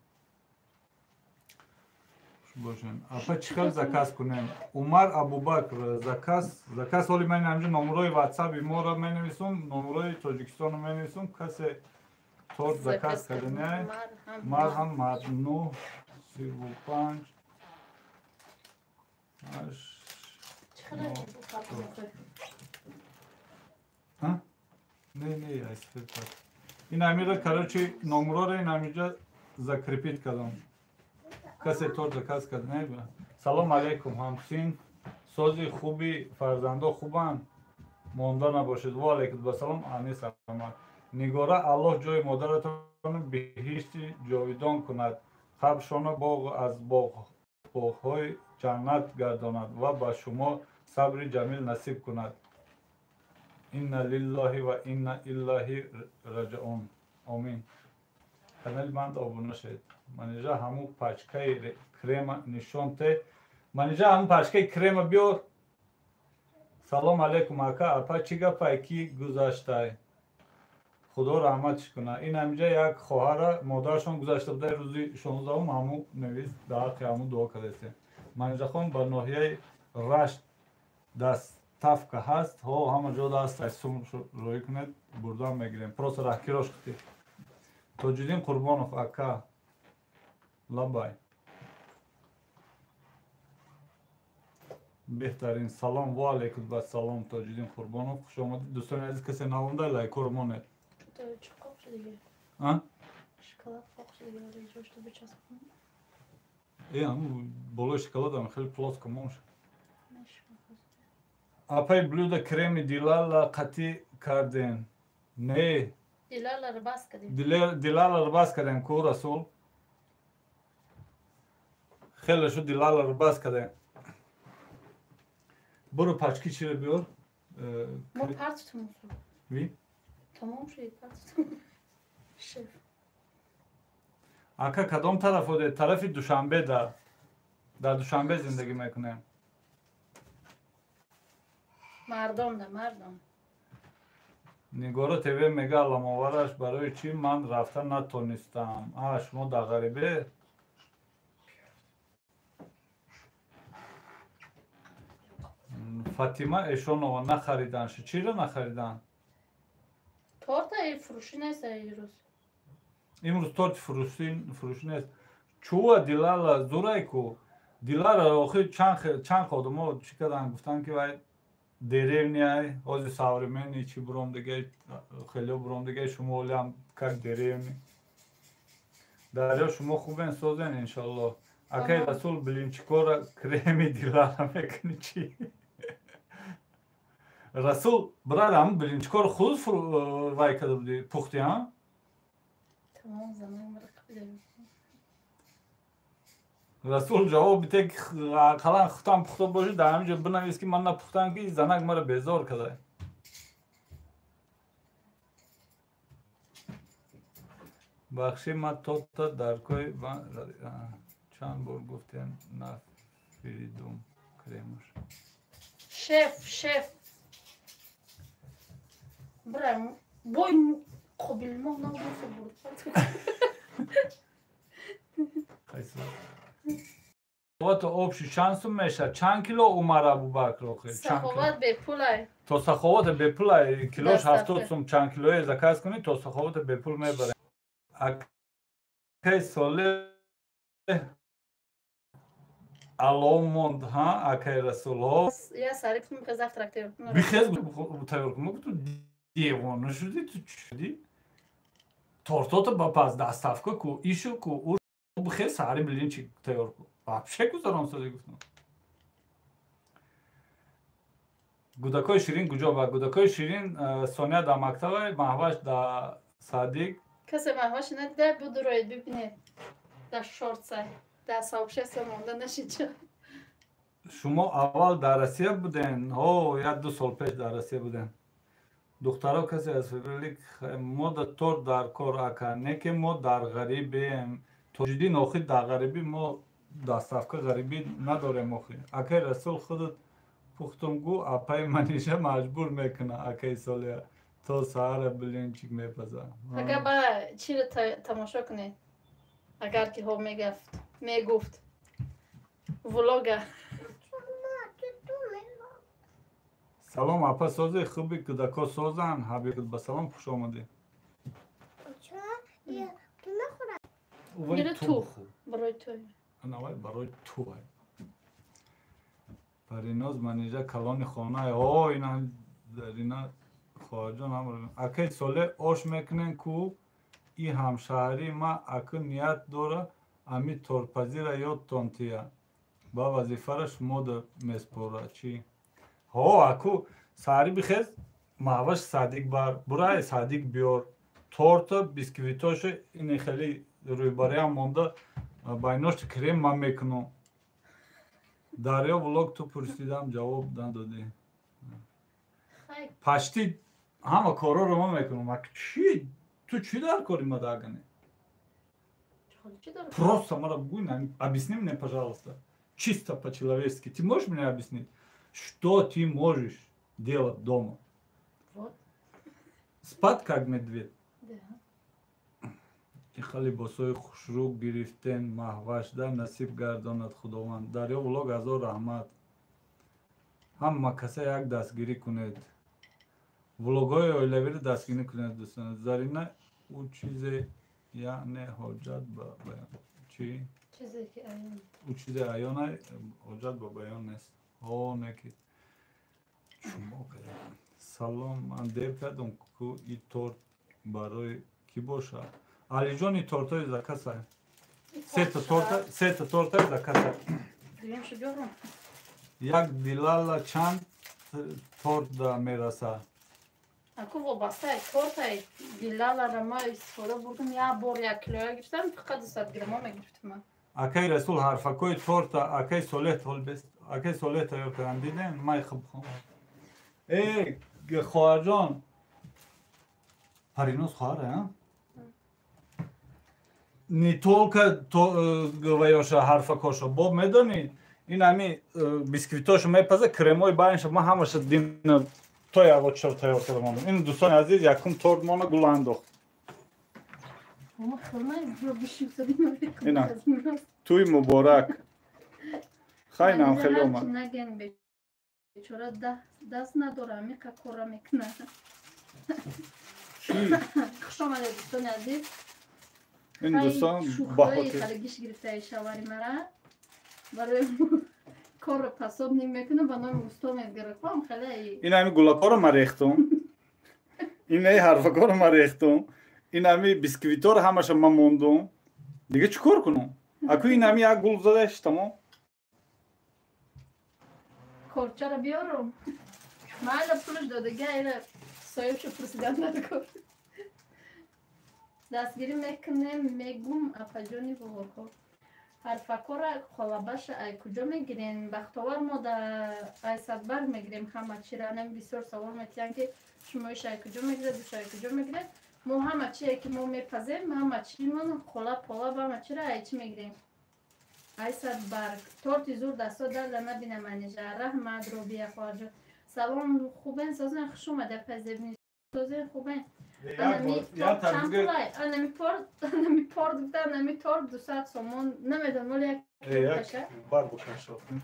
Бошем. Апа чӣ хел заказ кунем? Умар Абубакр, заказ, заказ ҳоли ман ҳамҷо номерои WhatsApp-и моро менависум, номерои Тоҷикистоно менависум, касе торт заказ карданяй, марҳамат 9 35 8. Не, не, айсфед. Ин амира, короче, номероро ин ҳамиҷа закрепить кардам. Касе торт заказ карда. Салом алейкум, ҳамсин. Сози хуби, фарзандо хубанд? Монда набошед. Ва алейкум ба салом, Анис Аҳмад. Нигора, Аллоҳ ҷои модаратонро биҳишти ҷовидон кунад. Қабршонро боғ аз боғҳои ҷаннат гардонад ва ба шумо сабри ҷамил насиб кунад. Инна лиллаҳи ва инна илайҳи раҷиун. Омин. Канали ман обуна шавед. Манижа ҳамун пачкаи крема нишон те. Манижа ҳамун пачкаи крема биёр. Салом алейкум ака, апа чӣ гапай ки гузаштай? Худо раҳматш кунад. Ин ҳамиҷа як хоҳара модарашон гузашта буда рӯзи 16-ум, ҳамун навист, дар ҳаққи ҳамун дуо кардастем. Манижахон ба ноҳияи Рашт доставка ҳаст? Ҳо, ҳама ҷо даст сум роӣ кунед, бурдан мегирем. Просто раҳкирош кунед. Тоҷиддин Қурбонов ака, лабай. Беҳтарин. Салом, ва алейкум ба салом, Тоҷиддин Қурбонов, хуш омадед. Дӯстони азиз, касе навонда лайкоро монед. Болои шоколадам хеле плоско мон. Апай блюда креми Дилала қатӣ кардем. Не. Дилаларо бас кардем. Дилаларо бас кардем ку Расул. Хеле шуд, Дилаларо бас кардем. Буро пачки чиро биёр. Мо партутум. Ви? Тамом шуд партутум. Шеф. Ака кадом тараф оде? Тарафи Душанбе да. Дар Душанбе зиндагӣ мекунем. Мардом да, мардом. Нигора ТВ мега аламовараш барои чӣ ман рафта натонистам? А, шумо дар ғарибе? Фатима Эшонова нахаридан. Чиро нахаридан? Торта фурӯшӣ нест имрӯз. Имрӯз торти фурӯшӣ нест. Чува Дилала зурай ку? Дилара охир чанд одамо чӣ карданд, гуфтанд ки вай деревняй, ҳозир современный чӣ буром дига, хеле буром дига, шумо олиам как деревни. Дарё шумо хубен, созен иншаллоҳ. Акай Расул блинчикора креми Дилара мекунӣ чӣ? Расул, брат, ҳам блинчикоро худ вай карда будӣ, пухтӣ, ҳа? Расул ҷавоб бите ки ақаллан худам пухта бошӣ, дар ҳамин ҷо бинавис ки ман напухтам, ки занак маро безор карда. Бахши ман тота дар кӯи чанд бор гуфтем нафиридум кремаш. Шеф, шеф. Бра, бой қобилмо набуд бурд. Саховат общий чанд сум мешавад? Чанд кило Умар Абубакр охир? Саховат бепулай. То саховат бепулай, килош 70 сум, чанд килое заказ кунӣ, то саховат бепул мебарем. Акай Солеҳ алов монд, ҳа, акай Расулҳо. Я сари кунам бихез завтрак тайёр кунам. Бихез тайёр кунам, ту девона шудӣ, ту чӣ шудӣ? Тортото ба пас доставка ку, ишу ку, ур бихез сари блинчик тайёр ку. Вообще гузарон соди гуфтам. Гудакои ширин куҷо ба? Гудакои ширин Соня дар мактаба, Маҳваш дар садик. Касе маҳваша надида, будуроед, бибинед. Дар шортсай, дар сообщество монда нашидча. Шумо аввал дар Россия буден? Ҳо, 1-2 сол пеш дар Россия будем. Духтаро, касе аз Фаберлик мо да торт дар кор, ака, не ки мо дар ғарибем. Тоҷиддин, охи, дар ғарибӣ мо доставка ғарибӣ надорем охи. Акай Расул, худат пухтум гӯ, апаи Маниша маҷбур мекуна акаи Солия то саҳара блинчик мепаза. Агар ба чиро тамошо кунед, агар ки ҳо мегафт, мегуфт влога. Салом, апа, сози, хуби, кӯдако созанд? Ҳабиб, ба салом, хуш омадӣ. Барои ту. Париноз, Манижа калони хонае. О, ина Зарина хоҳарҷон ҳам. Акай Соле, ош мекунен ку? И ҳамшаҳрии ма аку ният дора, ами тортпазира ёдтон тия, ба вазифара шумо меспора чӣ? Ҳо, аку саҳарӣ бихез, маҳваш садик бар, бурай садик биёр, торта, бисквитошо ини хеле рӯйбариам монда, байнош крем ман мекунам. Дарё влог, ту пурсидам, ҷавоб надодӣ. Пашти ҳама корҳоро ман мекунам. Чӣ, ту чӣ дар кори ма дагане? Просто мара бугӯй, объясни мне, пожалуйста, чисто по-человечески. Ты можешь мне объяснить, что ты можешь делать дома? Вот. Спать как медведь. Да. Иха либосҳои хушрӯ гирифтен, маҳвашда насиб гардонад Худованд. Дарё влог, ҳазор раҳмат. Ҳама каса як дастгирӣ кунед. Влогҳои оилавиро дастгирӣ кунед, дӯстон. Зарина, ӯ чизе яъне ҳоҷат ба баён чӣ? Ӯ чизе аёна ҳоҷат ба баён нест. Ҳо, не ки шумо. Салом, ман дер кардам ку, и торт барои кӣ бошад? Алиҷон, и тортҳои закаса. Сета торта, сета тортаи закаса. Як дилала чанд торт да мераса? Аку вобастаи тортай. Дилалара ма истифода бурдум, як бор 1 килоя гирифтам, фақат 200 граммо мегирифтам. Акай Расул, ҳарфакҳои торта акай Солеҳ толбест, акай Солеҳ тайёр кардам, дидем, май хуб. Э, хоҳарҷон, Париноз хоҳара, не только ваёша, ҳарфакоша бо медонӣ, ин ҳами бисквитошо мепаза, кремои байнша ман ҳамаша дина то ягочшо тайёр карда мондам. Ин, дӯстони азиз, якум торт мона гул андохт. Ина туй муборак, хайнам хеле омад. Бечора даст надора, амиқа кора мекунад. Хуш омадед, дӯстони азиз. Ин дӯстон. Халигиш гирифтаи шавари мара барои корро пособник мекунам, ба номи усто мегирифам хеле. Ин ҳами гулакҳоро ма рехтум, ин ҳами ҳарфакҳоро ма рехтум, ин ҳами бисквитҳоро ҳамаша ма мондум. Дига чӣ кор кунам аку? Ин ҳами як гул задаеш, тамом. Корчаро биёрум, майла, пулш додага, ила соҳибшо пурсидан накор. Дастгирӣ мекунем, мегум, апаҷони бобоко. Ҳарфакора қолабаша ай куҷо мегирен? Бахтовар, мо да ай Садбар мегирем ҳама чира. Нами бисёр савол метиҳанд, ки шумо иш ай куҷо мегиред, уш ай куҷо мегиред. Мо ҳама чие ки мо мепазем, ҳама чимон, қолаб полаб, ҳама чира ай чӣ мегирем? Ай Садбарг. Торти зур, дасто дарда набинам, Анижа. Раҳмат, Робия хоҳарҷон. Салом, хубен, созен? Хуш омада, пазебни, созен, хубен? Анами торт гуфта, анами торт 200 сомон, намедонам, оли як.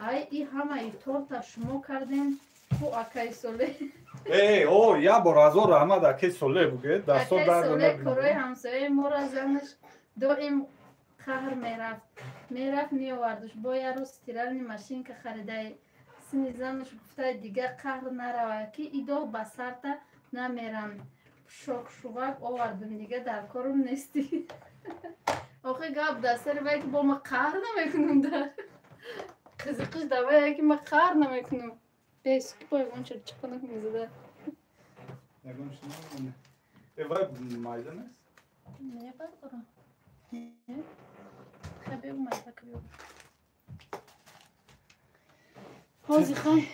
Ай, и ҳамаи торта шумо кардем ку, акаи Соле? Э, о, як бор ҳазор раҳмат акаи Соле буге, дасто дард. Корои ҳамсояи моро занаш доим қаҳр мерафт, мерафт, меовардуш. Бо як рӯз стиральный машинка харидаи, сини занаш гуфтаи, дига қаҳр нарава, ки идо ба сарта намерам. Шокшувак овардум, дига дар корум нестӣ. Охи, гап дар сари вай ки бо ма қаҳр намекунам, да қизиқиш дар вай ки ма қаҳр намекунам. Бесуки бо ягон чир чиқанак мезада. Э, вай майда нест. Мебардора. Хай бегу майдака бегу. Ҳозир хай.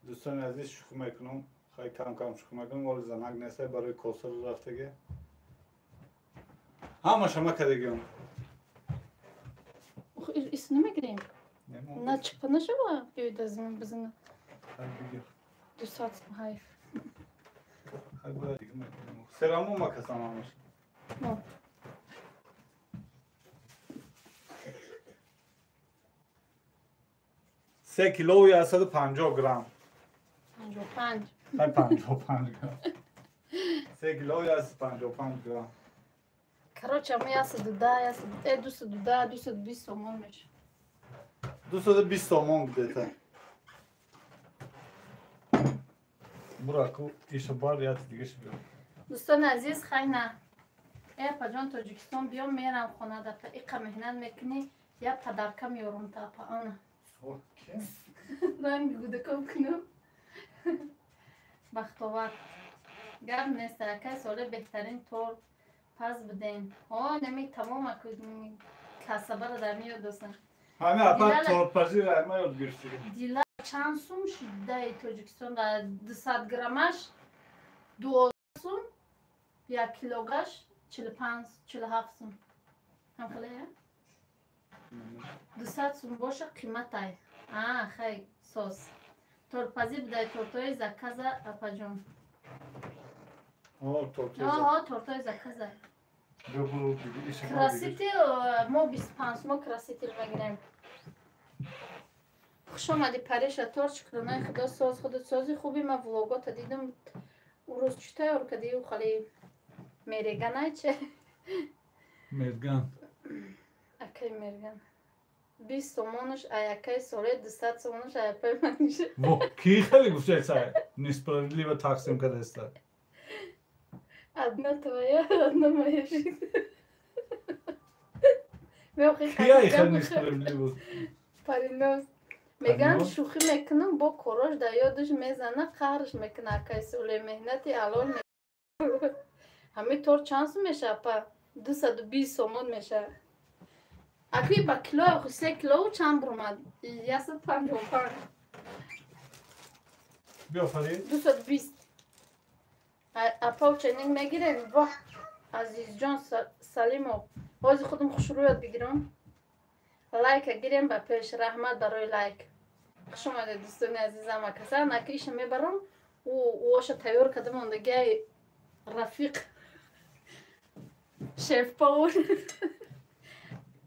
Дӯстони азиз, шӯхӣ мекунам. Хай кам кам шӯхӣ мекунам, вале занак нестай барои косар рафтаги. Ҳамаша ма кардагиам. Ис намегирем? На чипа нашава? Биёед аз ман бизана. 200 ҳайф. Хай бояд дига мекунам. Серамо ма касам ҳамаша. 3 кило 150 грамм. 55. 55 грамм. 3 кило 155 грамм. Короче, ама 110, 210, 220 сомон меша. 220 сомон где-то. Бураку, иша бар яти дига ши биё. Дӯстони азиз, хайна. Э апаҷон, Тоҷикистон биё, мерам хона да иқа меҳнат мекунӣ, я падарка меёрум та апа ана. Ранги гудаком кунам. Бахтовар. Гап нест, акай соли беҳтарин торт паз бидем. О, нами тамома касабаро дар меёд досан. Ҳами апа тортпазиро ма ёд гирифтӣ. Дила чанд сум шудаи Тоҷикистон да 200 граммаш 12 сум, 1 килогаш 45 47 сум. Ҳамхелая? 200 сум боша қиматай. А, хай, сос. Тортпазӣ будай тортои заказа апаҷон. О, тортои заказа. Краситель мо 25 сумо краситель мегирем. Хуш омадӣ Париша, торт шукронаи худо соз, худот сози хуби ма влогота дидам. Урӯз чӣ тайёр кардӣ? Хали мереганай че? Мерган. Акай мерган. 20 сомонаш, аякай соле 200 сомонаш, аяпай маниша. Во, ки хеле гуфтаеса? Несправедливо тақсим кардаеста. Одна твоя, одна моя жизнь. Кия хеле несправедливо? Париноз. Меган шӯхӣ мекунам, бо корош дар ёдаш мезана, қаҳраш мекуна акай соле меҳнати ҳалол. Ҳамин торт чанд сум меша апа? 220 сомон меша. Акви ба кило, 3 кило чанд бурмад? 155. Биё Фарид. 220. Апа ученик мегирем. Вах, Азизҷон Салимов. Ҳозир худам хушрӯ ёд бигирам. Лайка гирем ба пеш. Раҳмат барои лайк. Хуш омадед дӯстони азизам акаса. Наки иша мебарам. Ӯ оша тайёр карда мондагиай рафиқ. Шеф-повар.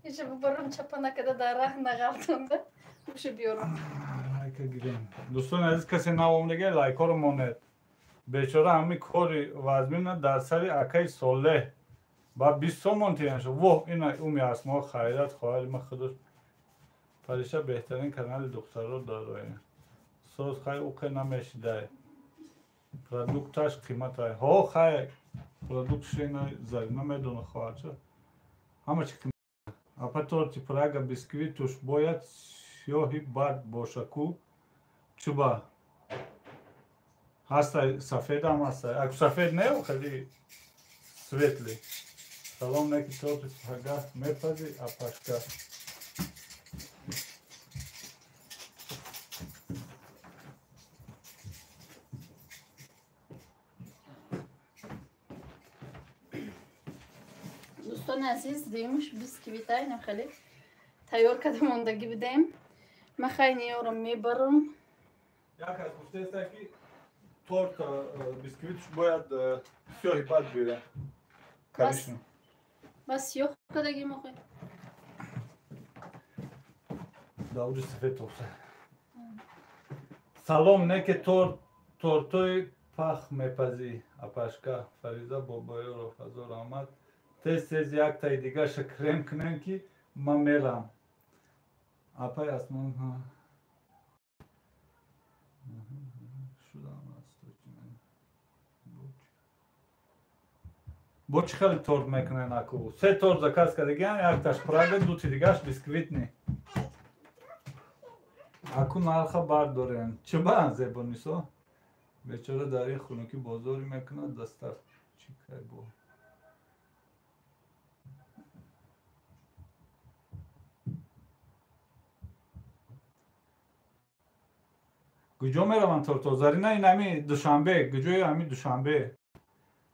Иша бубарам чапа накарда дар раҳ нағалтонда. Уша биёрам. Лайка гирем. Дӯстони азиз, касе нав омадагиай лайкҳоро монед. Бечора ҳами кори вазмина дар сари акаи Солеҳ ба 20 сомон тиён шуд. Воҳ, ина уми Асмо хайрат хоҳари ма худош. Париша беҳтарин канали духтаро дорои. Соз хай уқе намешидай. Продукташ қиматай. Ҳо хай продуктш ина Зарина медона хоҳарча. Ҳама чи қимат. Апа торти Прага бисквитуш бояд сиёҳи бард боша ку? Чуба? Ҳастай сафедам ҳастай. Аку сафед не, хеле светлый. Салом, неки торти Прага мепазӣ апашка? Дӯстони азиз, дуюмаш бисквитай нам хеле тайёр карда мондагӣ будем. Ман хай ниёрам мебарам. Як аз гуфтаеста ки торт бисквитш бояд сиёҳи бад биёяд. Коричневый. Бас сиёҳ кардагӣ мохе. Даври сафед топса. Салом, неке тортои пах мепазӣ апашка? Фариза Бобоёров, ҳазор раҳмат. Тез тез яктаи дигаша крем кунем ки ман мерам. Апай Асмон шудам аз бо чӣ хеле торт мекунен аку? Се торт заказ кардагиам, якташ Прага, дути дигаш бисквитный. Аку нарха бардорен. Чӣ ба Зебонисо? Бечора дар ин хунукӣ бозорӣ мекунад, дастаф чӣ кай бо. Куҷо мераванд тортҳо? Зарина ин ҳами Душанбе, куҷои ҳами Душанбе?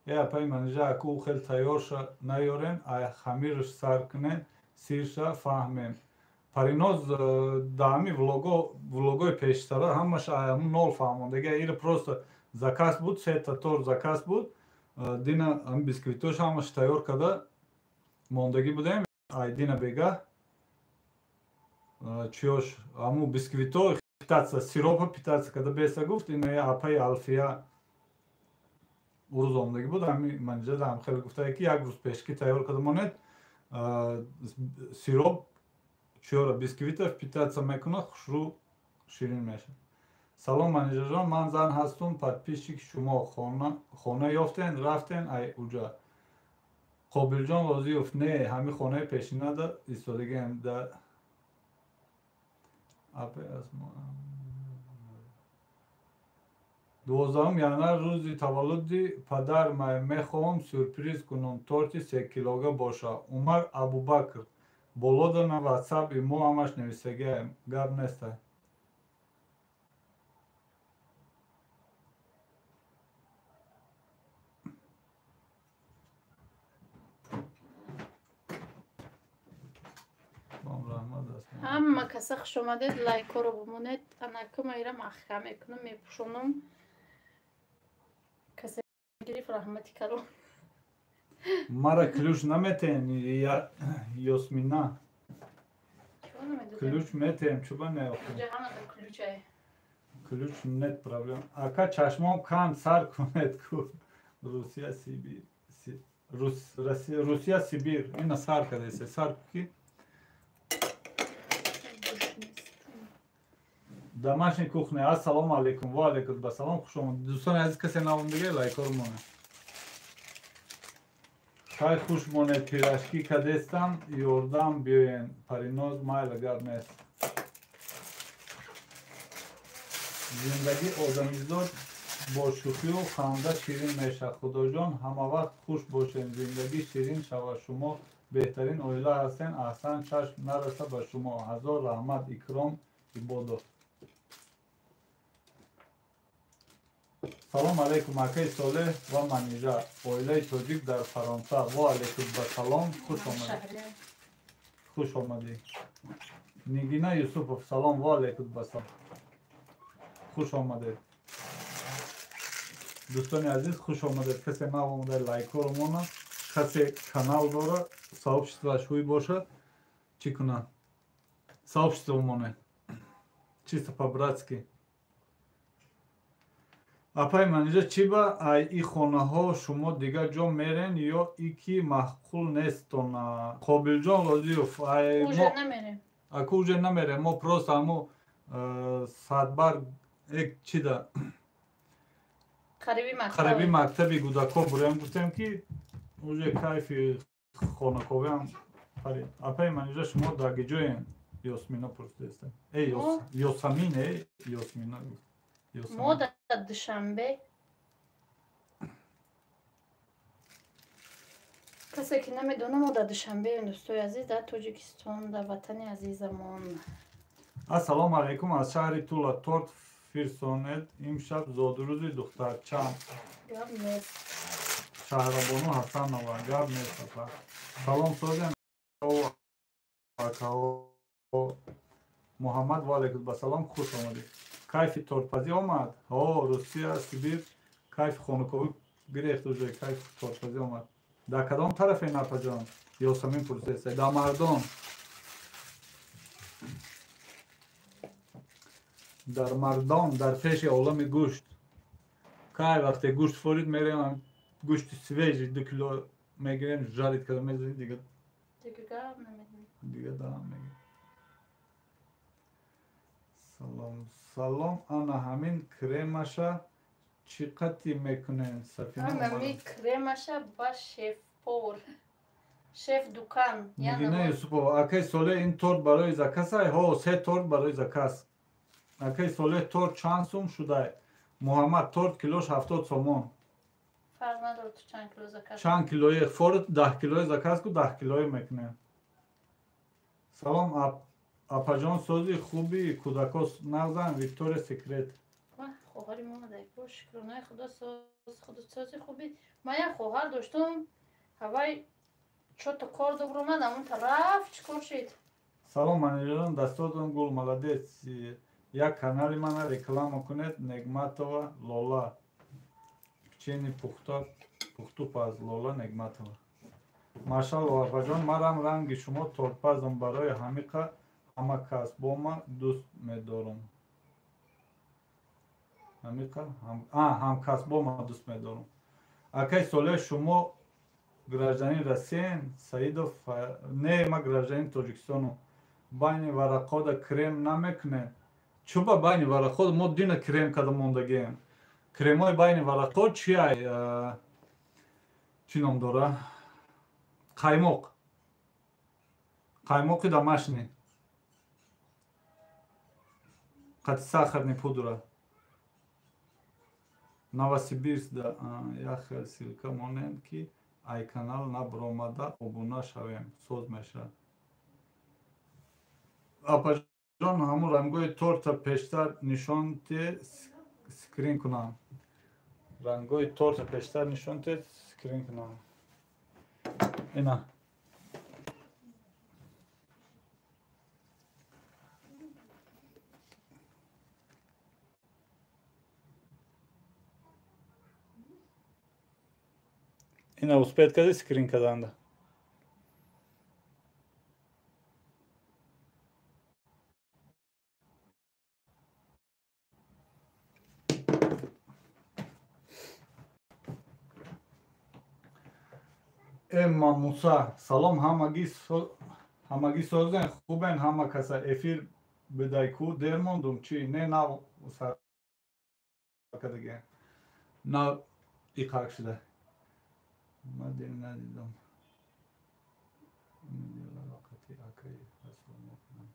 Е апаи Манижа, аку хел тайёрша наёрен, ай хамирш сар кунен, сирша фаҳмем. Париноз да ҳами влогои пештара ҳамаш ҳамун нол фаҳмондага. Ира просто заказ буд, сета торт заказ буд. Дина ҳами бисквитош ҳамаш тайёр карда мондагӣ будем. Ай дина бега чиёш ҳамун бисквито питаться, сиропа питаться карда беса гуфт. Ина апаи Алфия урӯз омадагӣ буд. Ҳами Манижа ҳам хеле гуфтае ки як рӯз пешкӣ тайёр карда монед, сироп чиёра бисквита впитаться мекунад, хушрӯ ширин мешавад. Салом Манижаҷон, ман зан ҳастум, подписчик шумо. Хона ёфтен, рафтен ай уҷа. Қобилҷон Розиёв, не, ҳами хонаи пешинада истодагием да апе аз 12 январ рӯзи таваллуди падармай, мехоҳам сюрприз кунам, торти 3 килога боша. Умар Абубакр, болода на ватсап имо ҳамаш нависагиам, гап нестай. Ҳама каса хуш омадед, лайкҳоро бимонед. Анака ма ира маҳкам мекунам, мепӯшонам. Касе гирифт, раҳмати калон. Мара ключ наметен, Ёсмина? Ключ метем, чуба неохӯ? Ключ нет проблем. Ака, чашмом канд, сар кунед ку. Русия Сибир, Русия Сибир, ина сар кадасе, сар ки. Домашний кухня. Ассалому алейкум. Ва алейкум ассалом. Хуш омадед. Дӯстони азиз, касе навомдига лайкҳоро монед. Хай, хуш монед, пирожки кадестам, ёрдам биёен. Париноз, майла, гап нест. Зиндагӣ одамизод бо шӯхию ханда ширин мешавад. Худоҷон, ҳамавақт хуш бошед, зиндагӣ ширин шавад. Шумо беҳтарин оила ҳастен. Аҳсан, чашм нараса ба шумо. Ҳазор раҳмат, Икром Ибодов. Салом алейкум, акаи Солеҳ ва Манижа, оилаи тоҷик дар Фаронса. Во алейкум басалом, хуш омадед, хуш омадӣ. Нигина Юсупов, салом, во алейкум басалом, хуш омадед. Дӯстони азиз, хуш омадед. Касе нав омада, лайкҳоро монад. Касе канал дора, сообществоаш ҳуй бошад, чӣ кунад, сообщество монед, чисто по-братски. Апаи Манижа, чӣ ба ай и хонаҳо шумо дигар ҷо мерен ё и ки маъқул нестона? Қобилҷон Розиёв, аку уже намерем, мо просто ҳамо садбар эк чида қариби мактаби кӯдакҳо бурем, гуфтем ки уже кайфи хонаковиам парид. Апаи Манижа, шумо дар киҷоен? Ёсмина пурсидааст. Э, Ёсамин, э, Ёсмина. Мо дар Душанбе. Касе ки намедонам, мо дар Душанбе, дӯстои азиз, дар Тоҷикистон, дар ватани азизамон. Ассалому алайкум, аз шаҳри Тула. Торт фирсонед, имшаб зодрӯзи духтарчам. Гап нест. Шаҳрабону Ҳасанова, гап нест, апа. Салом, созем акао Муҳаммад, ва алайкум басалом, хуш омадед. Кайфи тортпазӣ омад? Ҳо, Русия Сибир, кайфи хонуковӣ гирехт, уже кайфи тортпазӣ омад. Дар кадом тарафе, напаҷон? Ёсамин пурсеста. Дар Мардон, дар Мардон, дар пеши олами гӯшт. Кай вақте гӯшт форид, мерем, гӯшти свежий 2 кило мегирем, жарить карда мезанем, дига дига дам мегирем. Салом, салом, ана ҳамин кремаша чӣ қати мекунем, Сафина? Ами кремаша ба шеф-повар, шеф дукан. Нигина Юсупова, акай Соле, ин торт барои заказай? Ҳо, се торт барои заказ. Акай Солеҳ, торт чанд сум шудай? Муҳаммад, торт килош 70 сомон. Фарқ надорад, ту чанд кило заказ. Чанд килои форт 10 килои заказ ку, 10 килои мекунем. Салом апаҷон, сози хуби кӯдако нағзан? Виктория Секрет. Хоҳари мо омадай, шукронаи худо, соз худо, сози хуби. Ман як хоҳар доштум, ҳавай чото кор добромад, амон тараф чӣ кор шид? Салом, манижаҷон, дастотон гул, молодец. Як канали мана реклама кунед. Негматова Лола, печени пухта, пухтупаз, Лола Негматова. Машалло, апаҷон, марам ранги шумо тортпазам, барои ҳамиқа ҳама касбома дӯст медорам. Ҳамиқа ҳамкасбома дӯст медорам. Акай Солеҳ, шумо гражданин Россиян? Саидов, не, ма гражданин Тоҷикистону. Байни варақода крем намекунем? Чуба байни варақод мо дина крем када мондагием. Кремои байни варақод чиай? Чӣ ном дора? Қаймоқ. Қаймоқи домашний. Қати сахарный пудра. Новосибирск да як хел ссылка монем, ки ай канал набромада обуна шавем, соз мешавад. Апаҷон, ҳамун рангои торта пештар нишон те, скрин кунам. Рангои торта пештар нишон те, скрин кунам. Ина. Ина, успеть кади скрин карданда? Эмма Муса, салом ҳамагӣ, созен, хубен ҳама каса? Эфир бидай ку, дер мондум чӣ? Не, нав сар кадаге, нав иқарқ шуда. Ма дер надидам. Вақти акаи Расул мекунам.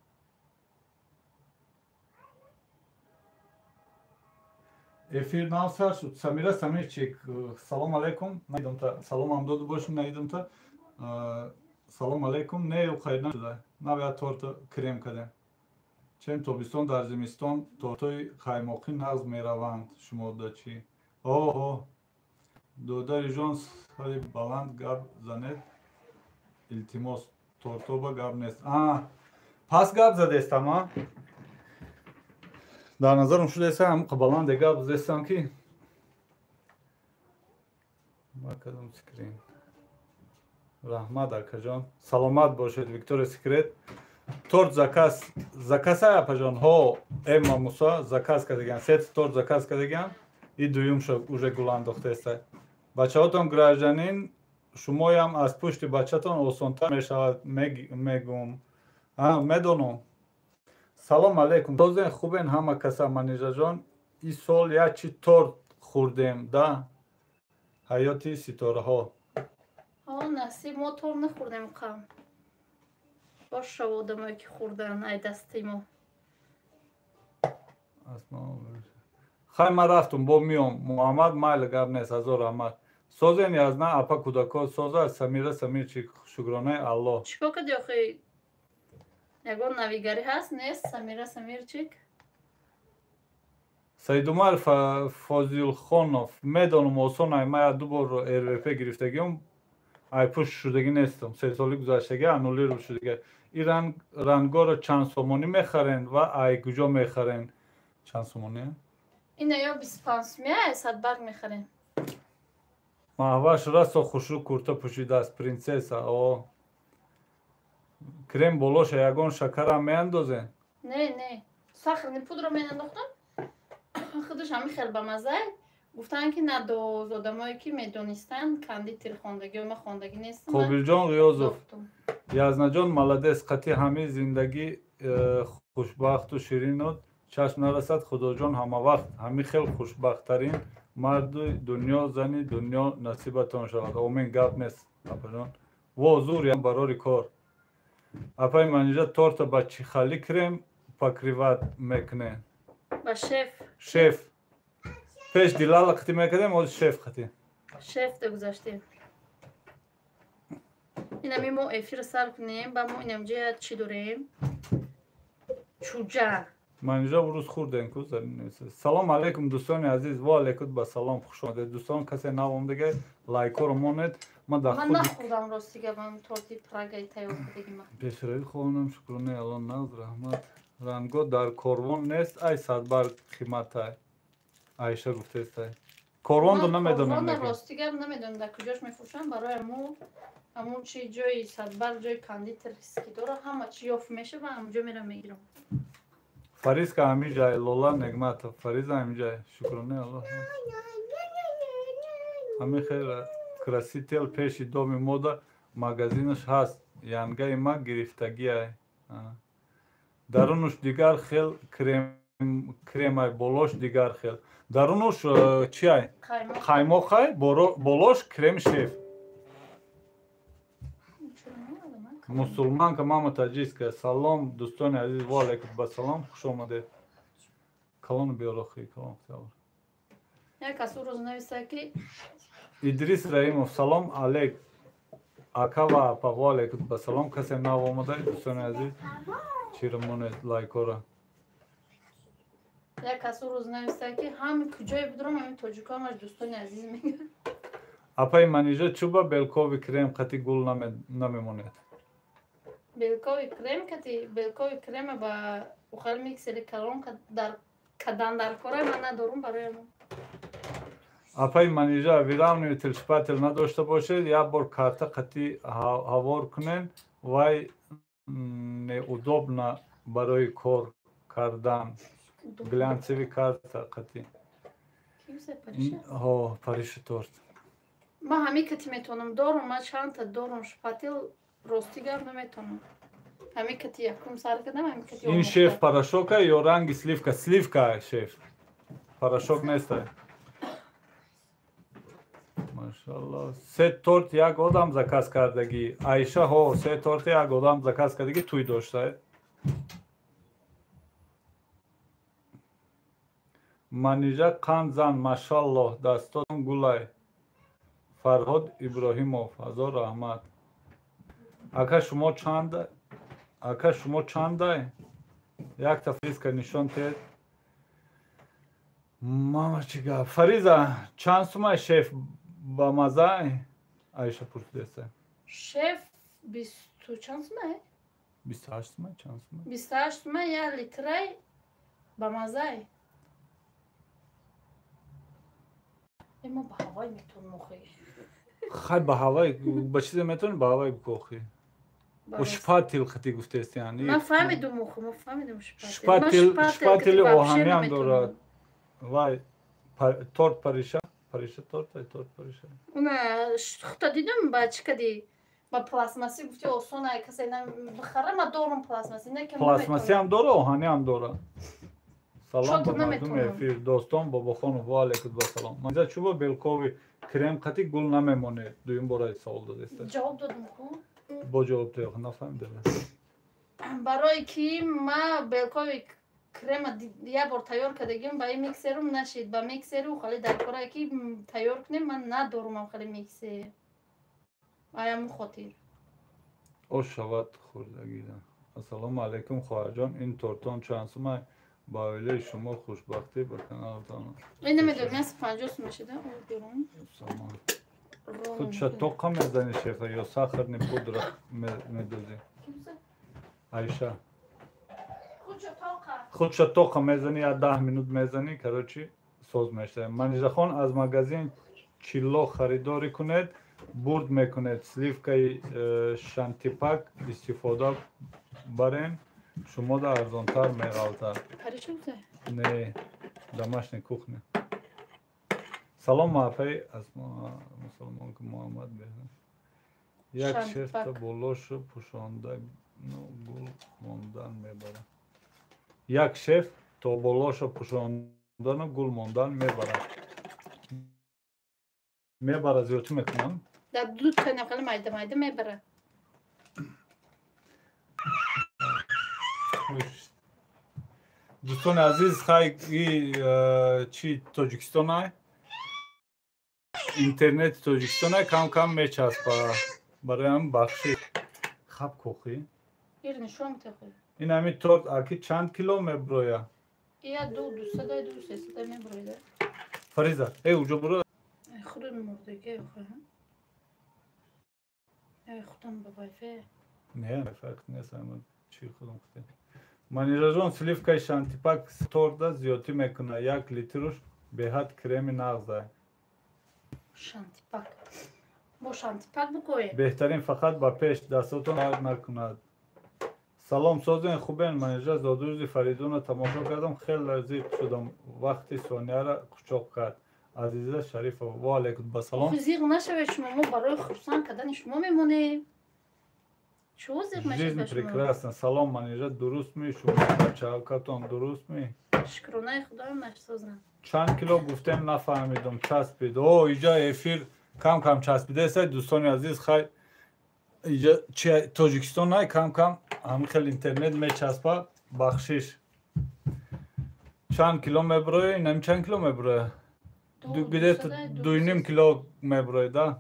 Эфир нав сар шуд. Самира Самирчик, салом алейкум. Надидамта, саломам доду бошем, надидамта. Салом алейкум. Не, хайр нашуда. Нав я торта крем кардем. Чем тобистон дар зимистон тортҳои қаймоқӣ нағз мераванд, шумо да чӣ? Оҳо, додари ҷон, сари баланд гап занед, илтимос, тортоба гап нест. А пас гап задестам, а дар назарам шудаеса, ҳамқа баланде гап задестам, ки ма кардам скрин. Раҳмат, акаҷон, саломат бошед. Виктория Секрет, торт заказ, заказай, апаҷон? Ҳо, Эмма Муса, заказ кардагиам, сет торт заказ кардагиам, и дуюмшо уже гул андохтеста. Бачаҳотон гражданин, шумоям аз пушти бачатон осонтар мешавад, мегум, медонам. Салом алейкум, тозен, хубен ҳама каса? Манижаҷон, и сол як чи торт хӯрдем да, ҳаёти ситораҳо. Ҳо, насиб, мо торт нахӯрдем қам. Боша одамое ки хӯрдан ай дасти мо. Хай, ман рафтум, бо миём. Муҳаммад, майли, гап нест, ҳазор раҳмат. Созен язна, апа, кӯдако соза? Самира Самирчик, шукронаи Аллоҳ. Чӣ кор кардӣ охи? Ягон навигарӣ ҳаст, нест, Самира Самирчик? Саидумар Фозилхонов, медонам, осон ай, ман як ду бор РВП гирифтагиам, ай пушт шудагӣ нестам, 3 соли гузаштагӣ аннулировать шудагӣ. Ин рангоро чанд сомонӣ мехарен ва ай куҷо мехарен? Чанд сомонӣ? Ина ё 25 сумия, садбарг мехарем. Маҳваш расо хушрӯ курта пӯшидааст, принсесса. О, крем болоша ягон шакарам меандозен? Не, не, сахарный пудра менандохтам, худаш ҳами хел бамазай. Гуфтанд, ки надоз, одамое ки медонистанд, кондитер хондагӣ, ма хондагӣ нестам. Қобилҷон Ғиёзов, Язнаҷон, молодец, қатъи ҳамин зиндагӣ хушбахту ширину чашм нарасад. Худоҷон ҳамавақт ҳамин хел хушбахттарин марди дунё, зани дунё насибатон шавад, омин. Гап нест, апаҷон, во зур барори кор. Апаи Манижа, торта ба чӣ хали крем покрывать мекунед? Ба шеф. Шеф. Пеш Дилала қати мекардем, ҳозир шеф қати. Шеф да гузаштем. Инами мо эфир сар кунем, ба мо инамҷа чӣ дорем? Чуҷа. Манижа урӯз хӯрдем ку зарин. Салом алейкум дӯстони азиз, ва алейкум ба салом, хуш омадед. Дӯстон, касе нав омадага, лайкҳоро монед. Ман дар Ман нахӯрдам рости гап, ман торти Прагаи тайёр кардагима. Пешравӣ хоҳонам, шукронаи Аллоҳ, нағз, раҳмат. Ранго дар корвон нест, ай садбарг қиматай. Айша гуфтестай. Корвонро намедонам. Корвонро рости гап намедонам дар куҷош мефурӯшанд, барои мо ҳамон чи ҷои садбарг, ҷои кондитерский дора, ҳама чи ёфт мешава, ҳамонҷо мерам мегирам. Фаризка ҳамиҷай, Лола Негматов, Фариза ҳамиҷай, шукронаи Аллоҳ. Ҳамин хел красител пеши доми мода магазинаш ҳаст, янгаи ма гирифтагиай. Дарунуш дигар хел кремай, болош дигар хел. Дарунуш чиай? Қаймоқай, болош крем шеф. Мусулманка мама таҷикская. Салом дӯстони азиз, ва алейкум ба салом, хуш омадед. Калон биёрохи, калон хтиёр. Як кас рӯз нависта ки Идрис Раимов, салом алейк. Ака ва апа, ва алейкум ба салом, касе нав омада, дӯстони азиз, чиро монед лайкҳоро. Як кас рӯз нависта ки ҳами куҷое будурам, ҳами тоҷикҳо ҳамаш дӯстони азиз мегӯянд. Апаи Манижа, чӯба белкови крем қати гул намемонед? Белкови крем кати, белкови крема ба ухал миксери калон дар кадан дар кора ман надорум барои мо. Апаи Манижа, выравниватель шпатель надошта бошед, як бор карта қати ҳавор кунен, вай неудобно барои кор кардан. Глянцевый карта қати. Ҳо, париши торт. Ман ҳамин кати метавонам дорум, ман чандта дорум шпател, рости гап наметавонам. Ҳамин кати якум сар кардам, ҳамин кати. Ин шеф порошока ё ранги сливка? Сливка шеф. Порошок нестай. Машаллоҳ. Се торт як одам заказ кардагӣ. Айша, ҳо, се торт як одам заказ кардагӣ, туй доштай. Манижа қанд зан, машаллоҳ, дастотон гулай. Фарҳод Иброҳимов, ҳазор раҳмат. Ака шумо чанд? Ака шумо чандай? Якта фризка нишон тед. Мама чӣ гап? Фариза, чанд сумай шеф ба мазай? Айша пурсидеста. Шеф бисту чанд сумай? 28 сумай, чанд сумай? 28 сумай, як литрай ба мазай. Мо ба ҳавай метавонем охи. Хай ба ҳавай, ба чизе метавонем ба ҳавай бикохӣ. О шпател қати гуфтест, яъне. Ман фаҳмидум охи, ман фаҳмидум шпател. Шпатели оҳаниам дорад. Вай, торт париша, париша торт, ай торт париша. Уна хута дидум ба чӣ кади? Ба пластмасси гуфти осон ай касе бихара, ман дорум пластмасси, не ки пластмассиам дора, оҳаниам дора. Салом ба мардуми эфир, дӯстон, Бобохонов, ва алейкум ба салом. Манижа, чӯба белкови крем қати гул намемонед? Дуюм бора савол додеста. Ҷавоб додум ку? Бо ҷавоб теёх, нафаҳмидам. Барои ки ма белкови крема як бор тайёр кардагим, ба ин миксерум нашид. Ба миксеру хали дар корае ки тайёр кунем, ман надорумам хали миксер. Аяму хотир. Ош шавад хӯрдагида. Ассалому алайкум хоҳарҷон, ин тортон чанд сумай? Ба оилаи шумо хушбахтӣ, ба каналтон. Ин намедонам, 150 сум мешида, берун. Худша тоқа мезани шефа ё сахарни пудра медозӣ? Айша. Худша тоқа мезани, я 10 минут мезани, короче, соз мешавад. Манижахон, аз магазин чилло харидорӣ кунед, бурд мекунед, сливкаи шантипак истифода барен, шумо да арзонтар меғалтад. Не, домашняя кухня. Салом мафаи аз мусулмонка Муҳаммад беҳ. Як шефта болошу пӯшонда гул мондан мебарад. Як шеф то болошу пӯшондану гул мондан мебарад. Мебарад зиёдтӣ мекунам? Дар ду та майда майда мебарад. Дӯстони азиз, хай чи Тоҷикистонай, интернети Тоҷикистонай кам-кам мечаспа. Барои ҳам бахши хаб кохӣ. Ин ҳами торт аки чанд кило меброя? Я ду, дусадай, ду, сесадай меброида. Фариза, э, уҷо буро. Худо мурдаге, худам ба вайфай. Не, фарқ нест, ама чи худам худем. Манижаҷон, сливкаи шантипак торта зиёдтӣ мекунад. 1 литруш беҳад креми нағзай. Шантипак. Бо шантипак букое. Беҳтарин, фақат ба пеш, дастотон дард накунад. Салом, созен, хубен? Манижа, зодрӯзи Фаридуна тамошо кардам, хеле зиқ шудам, вақти Сонияра қучоқ кард. Азиза Шарифова, ва алайкум ба салом. Зиқ нашавед шумо, мо барои хурсанд кардани шумо мемонем. Чо зиқ Жизнь мешавед шумо? прекрасна. Салом, Манижа, дурустми? Шумо бачаакатон дурустми? Шукронаи Худоям, нашсозам. Чанд кило гуфтем, нафаҳмидум, часпид. О, иҷа эфир кам кам часпидаеста, дӯстони азиз. Хай, иҷа чи Тоҷикистон най, кам кам ҳамин хел интернет мечаспа, бахшиш. Чанд кило меброя? Инами чанд кило меброя? Где-то 2,5 кило меброя, да.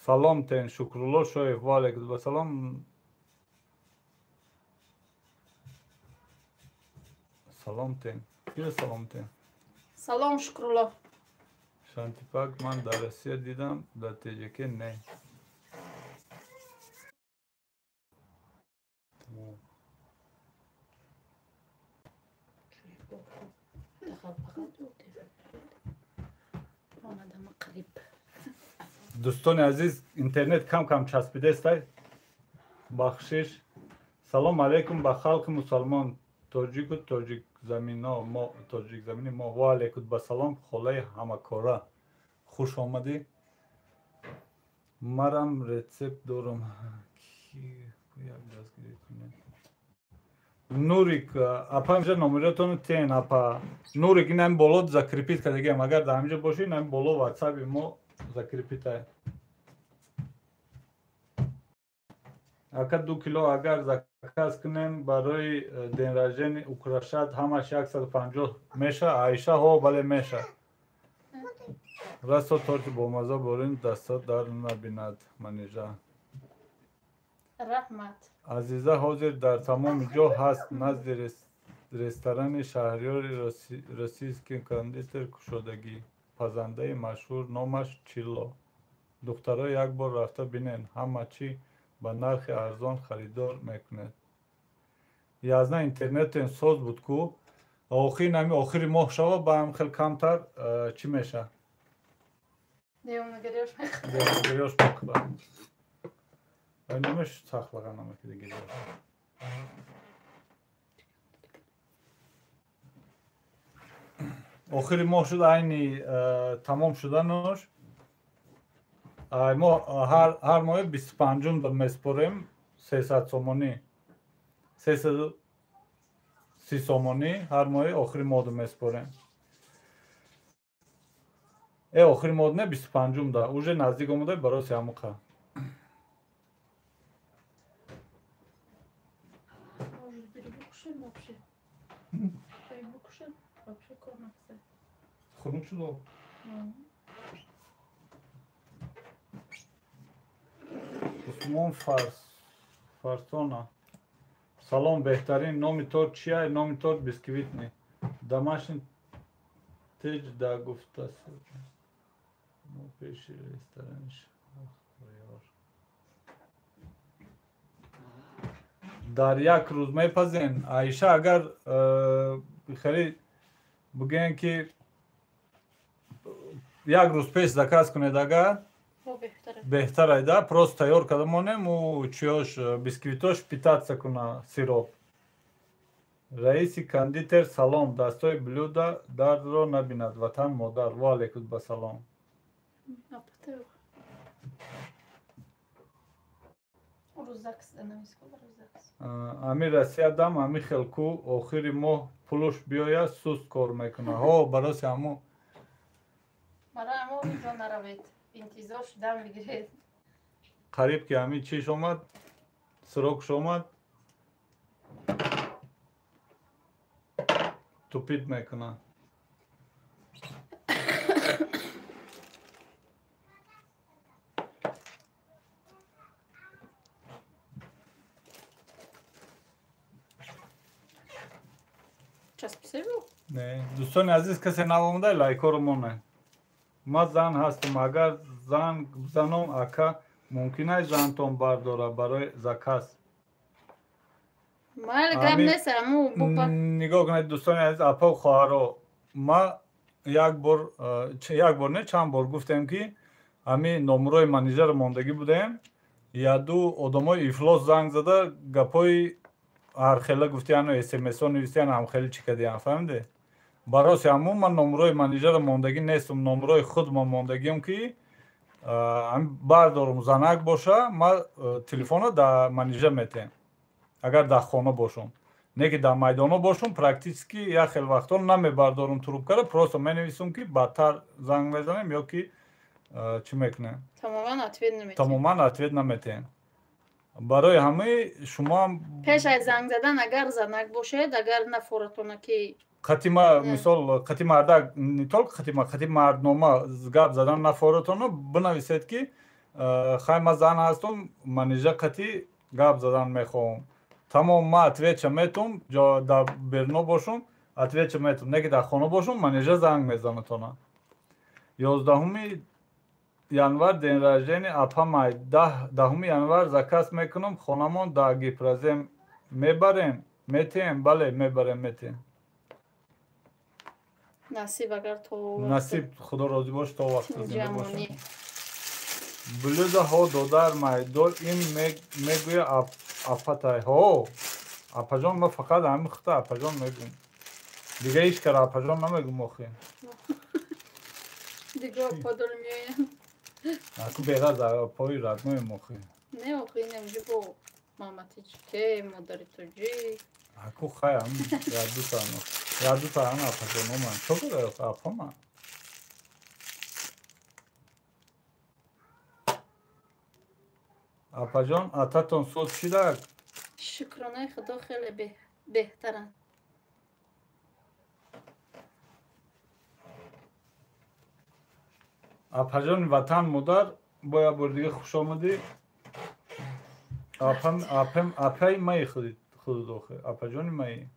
Салом тен, Шукрулло Шоев, ва алайкум ассалом. Салом тен. Киро салом тен? Салом, Шукрулло. Шантипак ман дар Россия дидам, дар ТЖК не. Тамом. Омадама қариб. Дӯстони азиз, интернет кам кам часпидестай, бахшиш. Салом алейкум ба халқи мусалмон, тоҷику тоҷикзамино мо, тоҷикзамини мо. Ва алейкум ба салом, холаи ҳамакора, хуш омадӣ. Марам рецепт дорам, як дастгирӣ кунед. Нурик апа, инҷа номератону тен, апа Нурик, инами боло закрепить кардагиам. Агар дар ҳаминҷо бошӣ, инами боло ватсаби мо закрепить ай. Ака, 2 кило агар заказ кунем барои день рождения, украшать, ҳамаш 150 меша? Аиша, ҳо, бале, меша. Расо торти бомаза борин, даста дар набинад, Манижа. Раҳмат. Азиза, ҳозир дар тамоми ҷо ҳаст, назди ресторани Шаҳриёри российский кондитер кушодагӣ, пазандаи машҳур, номаш Чилло. Духтаро, як бор рафта бинен, ҳама чӣ ба нархи арзон харидор мекунед. Язна, интернетен соз буд ку, охир нами охири моҳ шава, ба ҳам хел камтар чӣ меша. Девонагариёш. Девонагариёш мекунад. Намеш сахлага намекида. Охири моҳ шуд, айни тамом шудануш мо ҳар моҳи 25-ум меспорем 300 сомонӣ, 330 сомонӣ ҳар моҳи охири моҳ меспорем. Э, охири моҳ не, 25-ум да уже наздик омода, бароси ҳамуқа. Может, перебукушим вообще? Перебукушим? Вообще кормакса. Хунук шудо. Усмон Фарсона, салом, беҳтарин. Номи торт чия? Номи торт бисквитный домашний теҷ да гуфта мо пеши ресторани Шаҳриёр. Дар як рӯз мепазен, Аиша? Агар хеле бигӯем, ки як рӯз пеш заказ кунед, агар беҳтар айда, просто тайёр карда монем, у чиёш, бисквитош питаться куна сироп. Раиси кондитер, салом, дастои блюда дардро набинад, ватан модар. Ва алейкум ба салом. Рӯзакс навис ку, рӯзакс. Ами Россия дам ами хел ку, охири моҳ пулуш биёяд, суст кор мекунад. Ҳо, бароси ҳаму. Барои ҳамо инҷо наравед, интизор шудан бигиред. Қариб ки ҳамин чиш омад, Срокш омад, тупит мекунад. Не, дӯстони азиз, касе навомада лайкҳоро монед. Ман зан ҳастам, агар занг бизанам, ака мумкин аст зантон бардора барои заказ. Нигоҳ кунед дӯстони азиз, апа хоҳаро, ма як бор не, чанд бор гуфтем, ки ҳамин номерои манижаро мондагӣ будем. Яду одамои ифлос занг зада гапҳои ҳархела гуфтияну смсҳо навистиян, ҳамхеле чӣ кардиян, фаҳмиде? Бароси ҳамун ман номерои манижаро мондагӣ нестам, номерои худма мондагиам, ки бардорум занак боша, ман телефонро дар манижа метем, агар дар хона бошум. Не ки дар майдонҳо бошум, практически як хел вақтҳо намебардорум трубкаро, просто менависум, ки баъдтар занг мезанем ё ки чӣ мекунем. Тамоман ответ наметем. Барои ҳамаи шумоам пеш аз занг задан агар занак бошед, агар нафоратона ки қатима, мисол, қати мардак, не только қатима, қати марднома гап задан нафоратона, бинависед, ки хай, ман зан ҳастам, манижа қати гап задан мехоҳам. Тамом, ман ответша метум, ҷо дар берно бошум, ответша метум, не ки дар хона бошум, манижа занг мезанатона. 11 январ день рождения апамай, 10 январ заказ мекунам, хонамон дар Гипрозем мебарем, метем, бале, мебарем, метем. Насиб агар то насиб, худо розӣ бош, то вақт зинда бошам. Блюдаҳо додар майдор ин мегӯя апатай. Ҳо, апаҷон, ма фақат ҳамин хута апаҷон мегӯм. Дига ҳеҷ кара апаҷон намегӯм охи. Дига апа дор меоянд. Аку беғаз апои родноем охи. Не охи, инамҷи бо маматичке, модари тоҷик. Аку хай ам ядутано. Ядутано апаҷономан. Чо кара апама? Апаҷон, ататон соз шидак? Шукронаи Худо, хеле беҳтаранд. Апаҷони ватан модар, бо як бори дига хуш омадӣ. Апаи маи худут охи, апаҷони маи.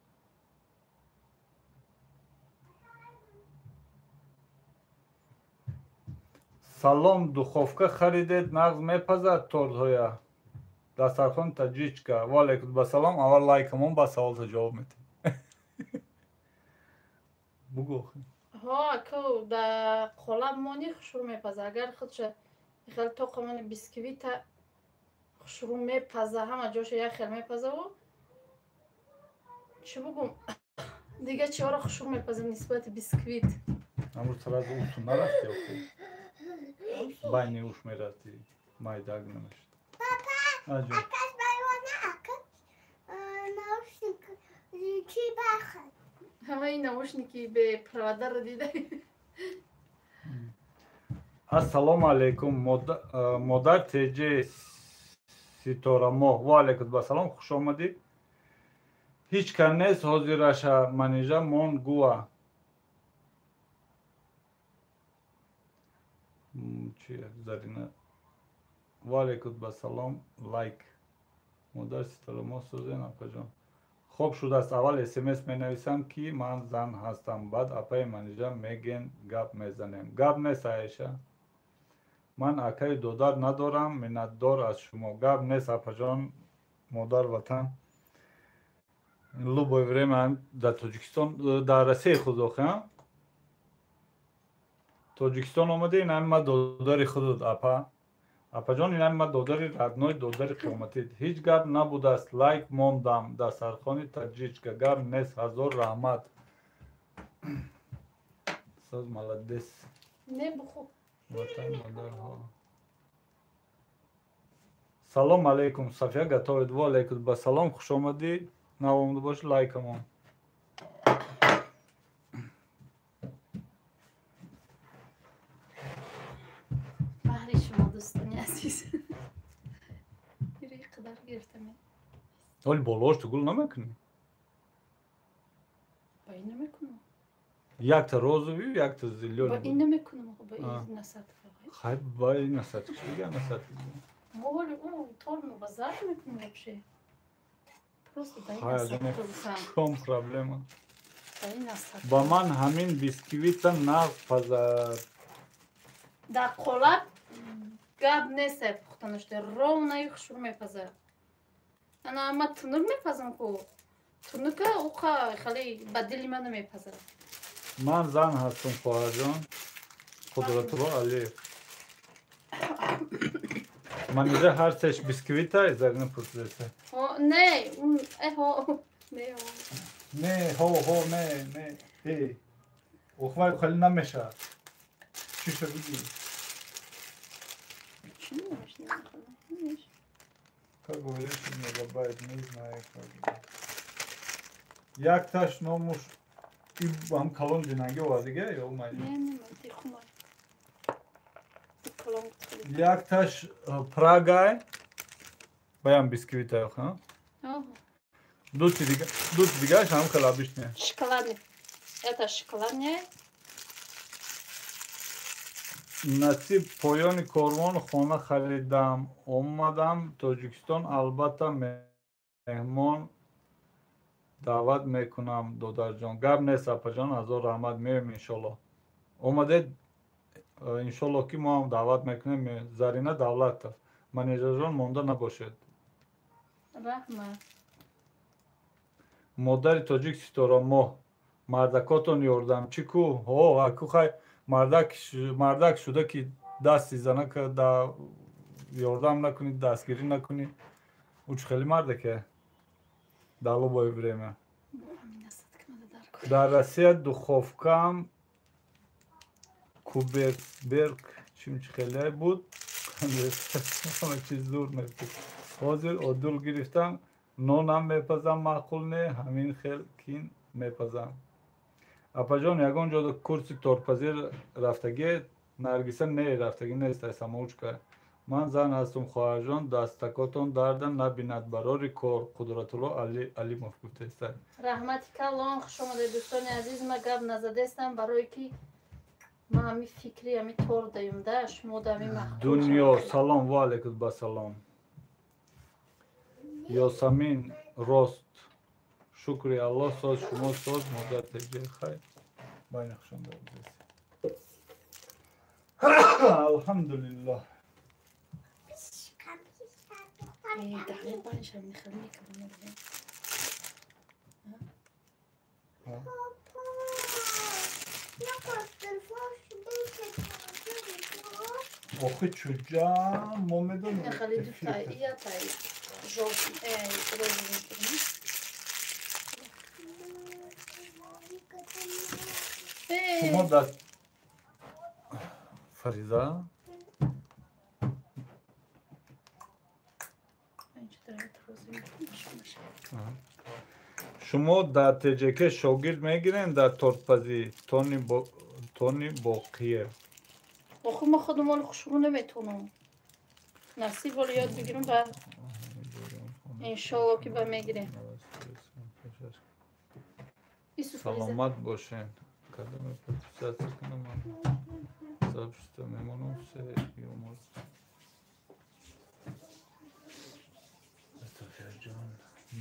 Салом, духовка харидед, нағз мепазад тортҳоя? Дастархон таҷичка. Ва алайкум басалом. Аввал лайкамон, баъд саволта ҷавоб метем. Бугӯ охи. Ҳо, аку да қолаб мони хушрӯ мепаза. Агар худша хел тоқамони бисквита хушрӯ мепаза, ҳама ҷоша як хел мепазаву чӣ бугум, дига чиҳоро хушрӯ мепаза нисбати бисквит. Амрӯз сразу усу нарафти охи? Байни уш мерафти, майдаг намешуд. Папа, акас байвона, акас наушник чӣ бахад? Ҳамаи наушники бепроводаро дида. Ассалому алайкум, модар теҷе ситорамо. Ва алайкум басалом, хуш омадӣ. Ҳеҷ кас нест ҳозираша, манижа мон гуа. Чи Зарина. Ва алайкум басалом, лайк. Модар ситорамо, созен апаҷон. Хоб шудааст, аввал смс менависам, ки ман зан ҳастам, баъд апаи манижа меген, гап мезанем. Гап нест, Аиша. Ман акаи додар надорам, миннатдор аз шумо. Гап нест, апаҷон, модар ватан. Любое время дар Тоҷикистон, дар Россияи худ охи, Тоҷикистон омада, ин ҳами ма додари худут, апа. Апаҷон, ин ҳами ма додари родной, додари қиёматӣ. Ҳеҷ гап набудааст, лайк мондам, дастархони таҷичка. Гап нест, ҳазор раҳмат. Соз, молодец. Не буху. Ватан модарҳо. Салом алейкум, Сафия готовит. Ва алейкум басалом, хуш омадӣ. Навомада боши, лайкамон. Баҳри шумо, дӯстони азиз. Ири қадар гирифтам. Ҳоли болош ту гул намекунӣ? Ба ин намекунам. Якта розовый, якта зелёный. Ба ин намекунам, ба ин насадка. Хай, ба ин насадка, чӣ насадка? Мо ҳоли ӯ торму ба зард мекунем вообще. Просто ба ин насадка. Чом проблема? Ба ин насадка. Ба ман ҳамин бисквита нағз пазад. Дар қолаб гап нест пухта нашуда, ровно хушрӯ мепазад. Ана ма тунук мепазам ку. Тунука уқа хеле ба дили ман намепазад. Ман зан ҳастам, хоҳарҷон. Қудратулло Алиев. Манижа ҳар сеш бисквита Зарина пурсидааст. Не, ҳо, не, ҳо. Не, ҳо, ҳо, не, не. Э. Охвай хеле намешавад. Чӣ шуд бигӣ? Чӣ намешавад? Как говоришь, не добавить, не знаю, как. Якташ номуш ҳам калон ҷинаги овардига ё майли? Не, не, майди хумай. Якташ Прагай, баям бисквита, ха? Дути дигааш ҳам хеле обычный. Шоколадный. Это шоколадный. Насиб поёни корвон хона харидам, омадам Тоҷикистон, албатта меҳмон даъват мекунам, додарҷон. Гап нест, апаҷон, ҳазор раҳмат, меоем иншоллоҳ. Омадед, иншоллоҳ ки мо ҳам даъват мекунем. Зарина Давлатов. Манижаҷон, монда набошед. Раҳмат. Модари тоҷик Ситора моҳ. Мардакотон ёрдамчӣ ку? Ҳо, аку хай мардак шуда ки дасти занака ёрдам накунӣ, дастгирӣ накунӣ. Ӯ чӣ хеле мардаке? Дар любое время. Дар Россия духовкаам Куберберг чим чӣ хеле буд. Ҳама чиз зур мепӯд. Ҳозир одул гирифтам, нонам мепазам, маъқул не, ҳамин хел кин мепазам. Апаҷон, ягон ҷо курси тортпазӣ рафтагӣ? Наргиса не, рафтагӣ нест, самоучка. Ман зан ҳастам, хоҳарҷон, дастакотон дарда набинад, барори кор. Қудратулло Алимов гуфтааст. Раҳмати калон, хуш омадед дӯстони азиз. Ма гап назадестам, барое ки ма ҳами фикри ҳами тор даюм да, шумо да ҳами маҳкум. Дунё, салом, ва алайкум басалом. Ёсамин рост. Шукри Аллоҳ, соз шумо соз, модар теҷе хай. Байни хуш омадед. Алҳамдулиллоҳ. Охи чуҷа мо медонем. Шумо дар Фариза шумо дар ТЖК шогирд мегирем дар тортпазӣ Тони Боқиев. Охи ма худам оли хушрӯ наметонам. Насиб оли ёд бигирам ба иншолло ки ба мегирем. Саломат бошен. Кадоме подписаться кунам? Сообщество мемонам се юмор.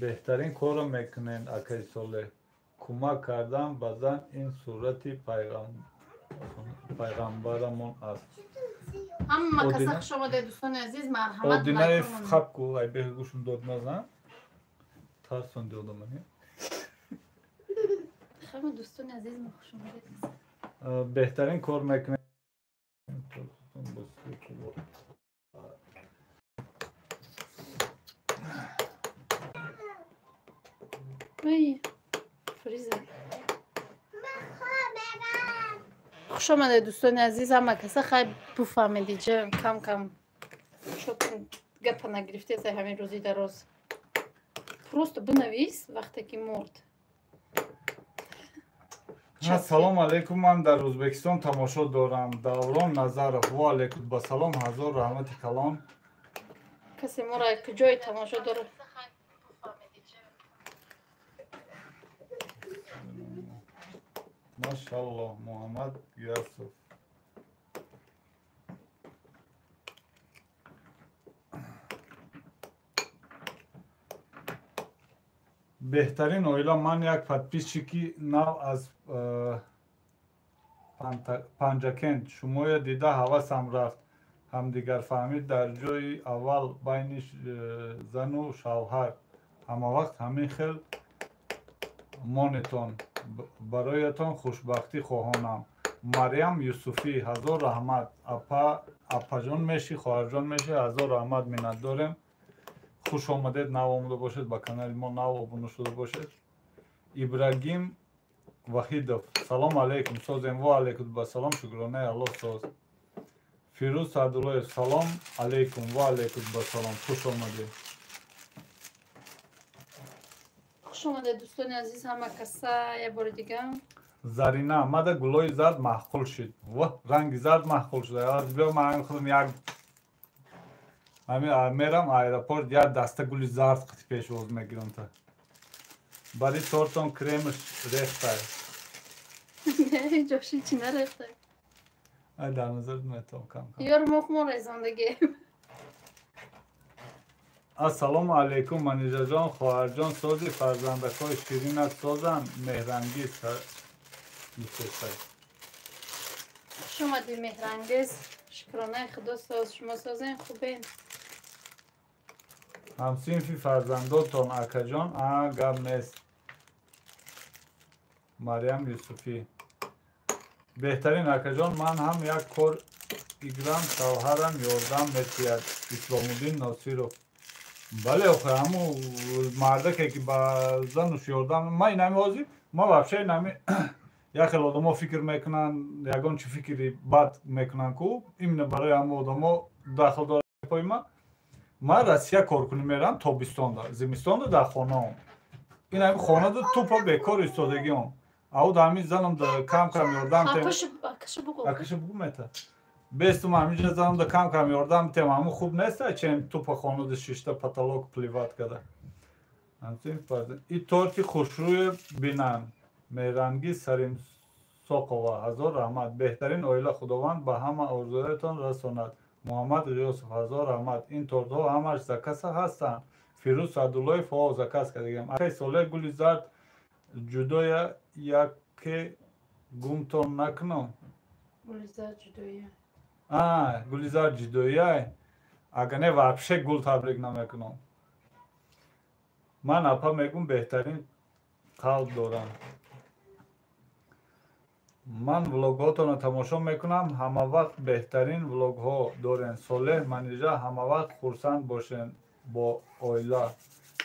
Беҳтарин корро мекунед, акаи Солеҳ. Кӯмак кардан ба зан ин сурати пайғамбарамон аст. Ҳама каса хуш омадед дӯстони азиз, марҳамат. Одинаи хаб ку, ай беҳ гӯшум дод назан. Тарсонди одамани. Ҳама дӯстони азиз ма хуш омадед. Беҳтарин кор мекунед. Фариза. Хуш омадед дӯстони азиз, ҳама каса хай буфаҳмед иҷа кам кам шотон гапа нагирифтед за ҳамин рӯзи дароз. Просто бинавис вақте ки мурд. Салом алейкум, ман дар Ӯзбекистон тамошо дорам. Даврон Назаров. Ва алейкум ба салом, ҳазор раҳмати калон. Касе моро куҷое тамошо дорад? Машаллоҳ, Муҳаммад Гиёсов. Беҳтарин оила. Ман як подписчики нав аз Панҷакент. Шумоя дида ҳавасам рафт. Ҳамдигарфаҳмӣ дар ҷои аввал байни зану шавҳар. Ҳамавақт ҳамин хел монетон. Бароятон хушбахтӣ хоҳонам. Марьям Юсуфӣ, ҳазор раҳмат. Апаҷон мешӣ, хоҳарҷон мешӣ, ҳазор раҳмат, миннатдорем. Хуш омадед, нав омада бошед ба канали мо, нав обуна шуда бошед. Ибрагим Ваҳидов, салом алейкум, созем. Ва алейкум басалом, шукронаи Аллоҳ соз. Фирӯз Саъдуллоев, салом алейкум, ва алейкум басалом, хуш омадед. Хуш омадед, дӯстони азиз, ҳама каса як бори дига. Зарина, мада гулои зард маъқул шуд. Во, ранги зард маъқул шуд. Биё ман худам як мерам аэропорт, як даста гули зард қити пешвоз мегирам та. Бари тортон кремаш рехтай. Не, ҷоши чӣ нарехтай. Ай, дар назар метавон кам кам. Ёр мохмо резондагӣ. Ассалому алайкум, Манижаҷон, хоҳарҷон, сози фарзандакҳои ширинат созанд, Меҳрангиз. Хуш омадӣ, Меҳрангиз. Шукронаи Худо соз, шумо созен, хубен. Ҳамсинфи фарзандотон, акаҷон, а гап нест. Марьям Юсуфӣ. Беҳтарин акаҷон, ман ҳам як кор играм, шавҳарам ёрдам метиҳад. Исломуддин Носиров. Бале, охе, ҳаму мардаке ки ба зануш ёрдам, ман инами ҳозир, ман вообще инами як хел одамо фикр мекунанд, ягон чи фикри бад мекунанд ку, именно барои ҳаму одамо дахл дорад пои ман. Ман Россия коркунӣ мерам тобистонда, зимистонда дар хонаом. Ин ҳами хонада тупо бекор истодагиом. Ау да ҳамин занам да кам кам ёрдам тем. Акаша бугу мета. Бестум ҳаминҷа занам да кам кам ёрдам тем, ҳаму хуб нест, чем тупо хонада шишта потолок плевать када. И торти хушрӯе бинам. Меҳрангиз Саримсоқова, ҳазор раҳмат. Беҳтарин оила, Худованд ба ҳама орзуҳоятон расонад. Муҳаммад Ғиёсов, ҳазор раҳмат. Ин тортҳо ҳамаш заказа ҳастанд. Фирӯз Саъдуллоев, ҳо, заказ кардагиам. Акай Солеҳ, гули зард ҷудоя яке гумтон накунам. Гули зард ҷудоя. А, гули зард ҷудоя. Агар не, вообще гул табрик намекунам. Ман апа мегум, беҳтарин қалб дорам. Ман влогҳотонро тамошо мекунам, ҳамавақт беҳтарин влогҳо дорен. Солеҳ, Манижа, ҳамавақт хурсанд бошен бо оила.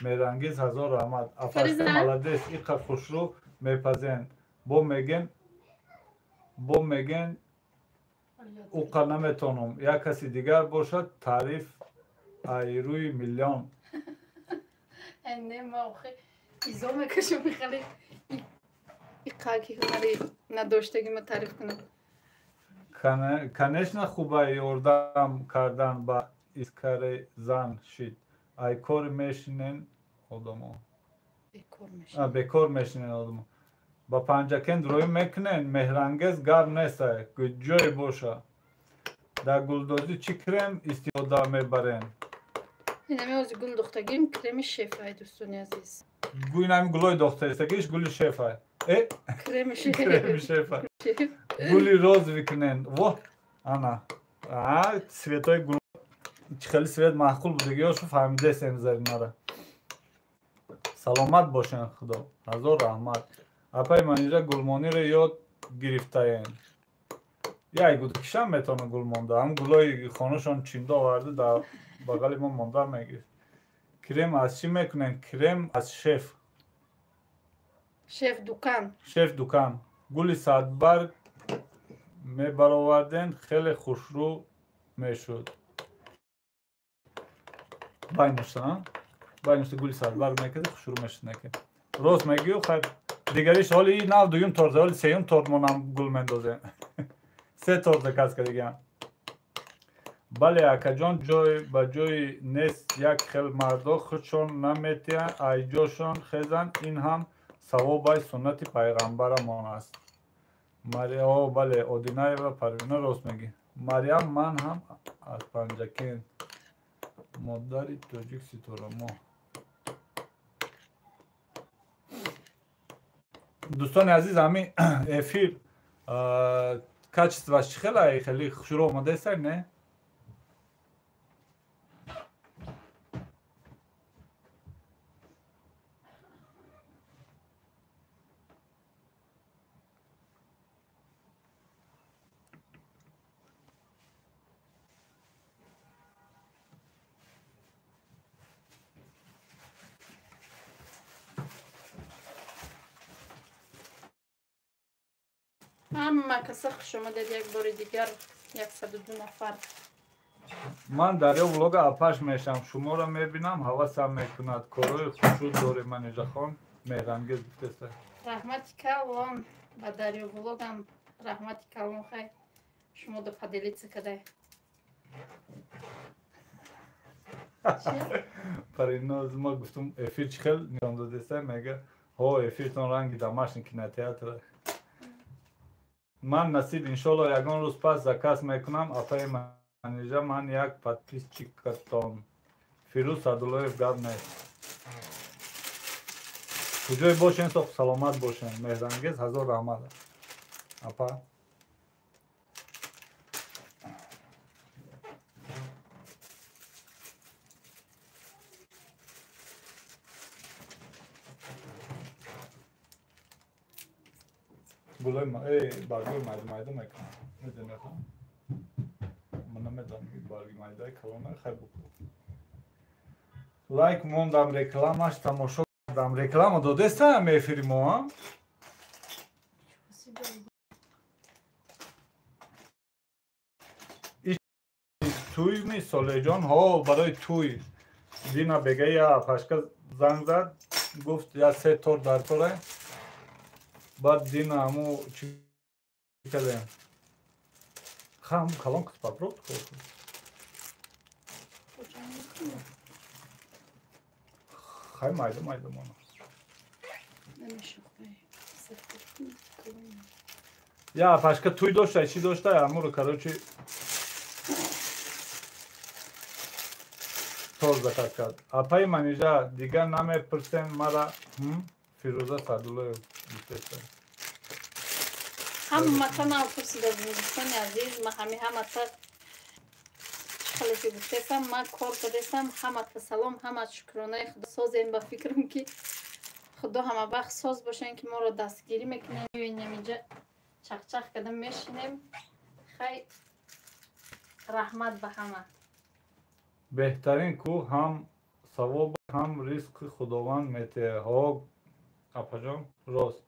Меҳрангиз, ҳазор раҳмат. Апашта молодец, иқа хушрӯ мепазен. Бо меген уқа наметонам. Як каси дигар бошад, таъриф айрӯи миллион. Не, ма охи изо мекашам хеле иқаки ҳунари надоштаги ма таъриф кунам. Конечно, хуба ёрдам кардан ба искари зан шид. Ай кор мешинен одамо. Бекор мешинен одамо. Ба Панҷакент рӯй мекунен, Меҳрангез гарм нестай, ҷое боша. Дар гулдозӣ чӣ крем истифода мебарен? Инами ози гул духтагим креми шефай, дӯстони азиз. Инами гулои дохтаистагиш гули шефай. Э? Креми шеф. Креми шефай. Гули розовый кунен. Во, ана. А, цветои гул чӣ хеле свет маъқул будагиёшу фаҳмидесем Заринара. Саломат бошен, Худо. Ҳазор раҳмат. Апаи Манижа гулмониро ёд гирифтаем. Яй гудкишам метавона гул монда. Ҳам гулои хонашон чинда оварда дар бағали мо монда мегирифт. Крем аз чӣ мекунем? Крем аз шеф. Шеф дукан. Шеф дукан. Гули садбарг мебароварден, хеле хушрӯ мешуд. Байнушта, байнушта гули садбарг мекард, хушрӯ мешуд неки. Рост мегӯ, хайр, дигариш ҳоли нав дуюм торт, ҳоли сеюм торт монам гул мендозем. Се торт заказ кардагиам. Бале, акаҷон, ҷой ба ҷои нест, як хел мардо худшон наметиҳанд, айҷошон хезанд, ин ҳам савобай суннати пайғамбарамон аст. Мария, бале, Одинаева Парвина рост мегӣ. Мариям, ман ҳам аз Панҷакент. Модари тоҷик ситорамо. Дӯстони азиз, ҳамин эфир качествоаш чӣ хела? Хеле хушрӯ омадаеста, не? Ҳама каса хуш омадед як бори дигар, 102 нафар. Ман Дарё влога апаш мешам, шуморо мебинам, ҳавасам мекунад. Корҳои хушрӯ дорӣ, Манижахон. Меҳрангез гуфтеста. Раҳмати калон ба Дарё влогам, раҳмати калон. Хай шумо до поделиться кадай. Париноз, ма гуфтум эфир чӣ хел нишон додеста, мега ҳо эфиртон ранги домашний кинотеатр. Ман насиб иншолло ягон рӯз пас заказ мекунам. Апаи Манижа, ман як подписчикатон. Фирӯз Садуллоев, гап нест. Куҷое бошен, соҳ саломат бошен. Меҳрангез, ҳазор раҳмат. Апа. Гулои баргои майда майда мекунам. Медонӣ ха? Ман намедонам барги майдаи калона хай букун. Лайк мондам, рекламаш тамошо кардам. Реклама додестам эфири мо, а? Туй ми Солеҷон, ҳо барои туй. Дина бега я пашка занг зад, гуфт я се тор дар кора. Баъд дина ҳаму чӣ кардем? Ха, ҳаму калон кис попробуй. Хай майда майда мона. Я пашка туй дошта, чӣ дошта, ҳамуро короче тор заказ кард. Апаи Манижа, дигар намепурсем мара. Фирӯза Садуллоев гуфтеста. Ҳамата напурсида дӯстони азиз, ма ҳами ҳамата чӣ хеле ки гуфтесам, ма кор кардесам. Ҳамата салом, ҳама шукронаи худо созем. Ба фикрам ки худо ҳама вақт соз бошен, ки моро дастгирӣ мекунем. Мебинем инҷа чақчақ карда мешинем. Хай раҳмат ба ҳама. Беҳтарин ку ҳам савоб ҳам ризқи Худованд метиҳад. Ҳо апаҷон, рост.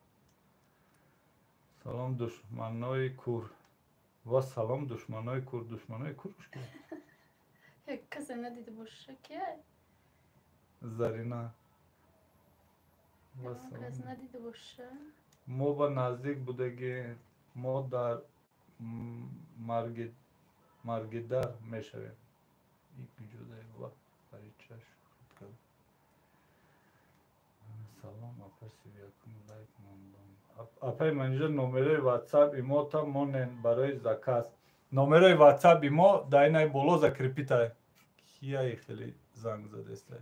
Салом душманои кур. Ва салом душманои кур. Душманои кур ки? Касе надида боша ки? Зарина. Ва кас надида боша. Мо ба наздик будагӣ, мо дар маргидар мешавем. Ва паричаш. Салом апа, сивякум лайк мондам. Апаи Манижа, номерои ватсап имота монен барои заказ. Номерои ватсап имо дар инаи боло закрепитай. Кияи хеле занг задестай?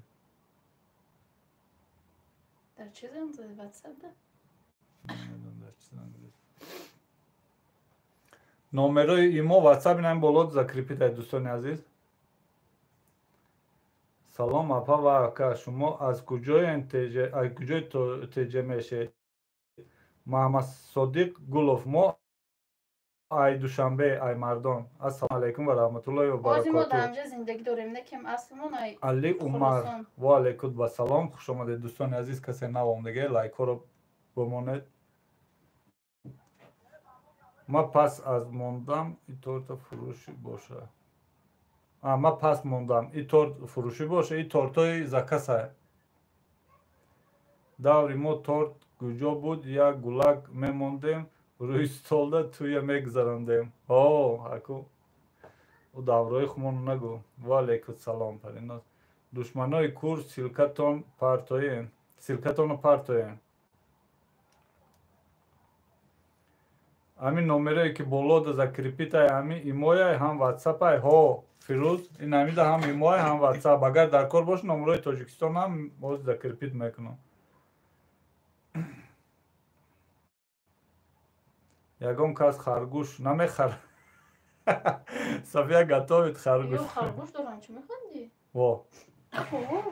Дар чӣ занг зади ватсап да? Намедонам дар чӣ занг задест. Номерои имо ватсап инаи боло закрепитай, дӯстони азиз. Салом апа ва ака, шумо аз куҷоен аз куҷои теҷа мешед? Маҳаммадсодиқ Гулов, мо ай Душанбе, ай Мардон. Ассалому алайкум ва раҳматуллоҳи ва Бози мо баракотуҳ. дар ҳамҷа зиндагӣ дорем, не кем аслмон ай Али Умар, Хуросон. ва алайкум вассалом. Хуш омадед дӯстони азиз, касе нав омадагӣ, лайкҳоро бимонед. Ма пас аз мондам и торта фурӯшӣ боша. Ма пас мондам, и торт фурӯшӣ боша, и тортҳои закаса. Даври мо торт куҷо буд, як гулак мемондем, рӯи столда тӯя мегузарондем. Ҳо, аку ӯ даврои хумоно нагӯ. Ва алайкум салом, Париноз. Душманои кур силкатон партоен. Силкатонро партоен. Ҳамин номерое ки боло да закрепить ай, ҳамин имояй, ҳам ватсапай. Ҳо, Фирӯз, ин ҳамида ҳам имоай, ҳам ватсап. Агар дар кор бошад, номерои Тоҷикистон ҳам боз закрепить мекунам. Ягон кас харгӯш намехарад. София готовит харгӯш. Ё харгӯш дорам, чӣ механдӣ? Во.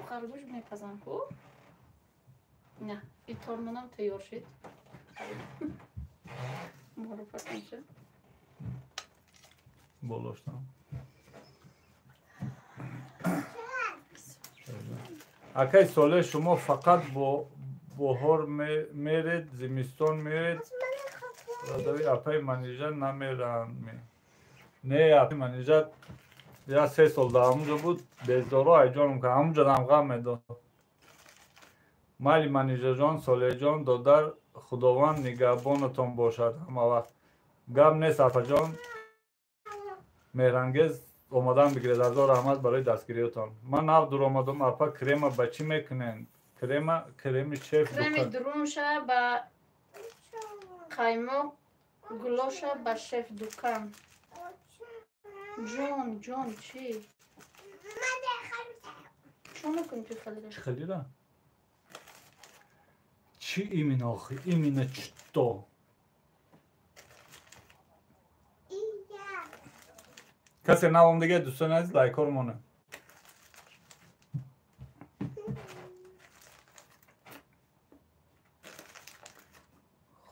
Харгӯш мепазам ку. На, и тормонам тайёр шид. Моро пасанча. Болоштам. Акай Соле, шумо фақат бо баҳор меред, зимистон меред. Радави апаи Манижа намеранд. Не, апаи Манижа я 3 сол дар ҳамунҷо буд, безоро айҷоном ка ҳамунҷо дам ғам медод. Майли Манижаҷон, Солеҳҷон, додар, Худованд нигаҳбонатон бошад ҳама вақт. Гап нест, апаҷон, меҳрангез омадан бигиред. Ҳазор раҳмат барои дастгириётон. Ман нав дур омадам. Апа, крема ба чӣ мекунед? Крема, креми шеф. Креми дурунша ба қаймоқ, гулоша ба шеф дукан. Ҷон, ҷон, чӣ? Чӣ мекунӣ ту халира? Чӣ халира? Чӣ именно охи? Именно что? Касе навом дига, дӯстони азиз, лайкҳоро монед.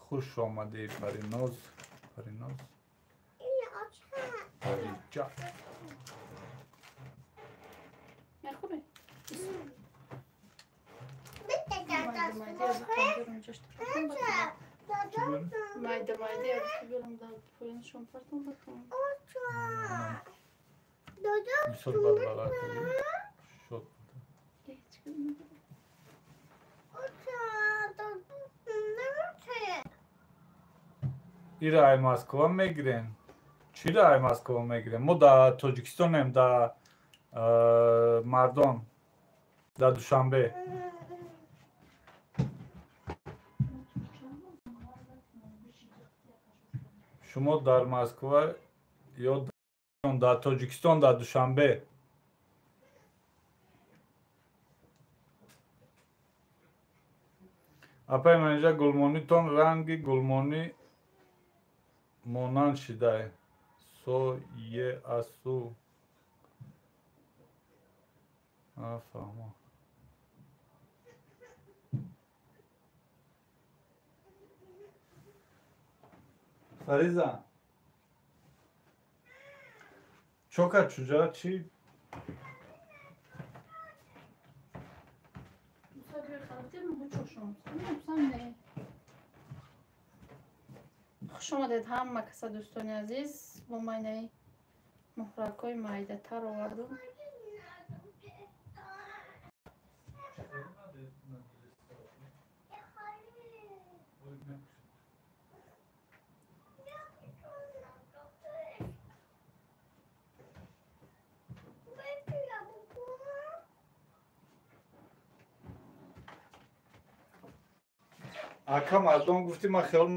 Хуш омадӣ, Париноз, Париноз. Париҷа. Мехӯрӣ? Майда майда берам да поёншон партон бакун. Бисёр бадбалар шуд. Ира ай Москва мегирем. Чира ай Москва мегирем? Мо дар Тоҷикистонем, дар Мардон, дар Душанбе. Шумо дар Москва ё дар Тоҷикистон, дар Душанбе? Апаи Манижа, гулмонитон ранги гулмонӣ монанд шидай. Со е асу. Фаҳмо. Фариза, чо кард чуҷа? Чӣ? Хуш омадед ҳама каса, дӯстони азиз. Бо майнаи муҳракҳои майдатар овардум. Ака Мардон гуфтӣ, ман хиёл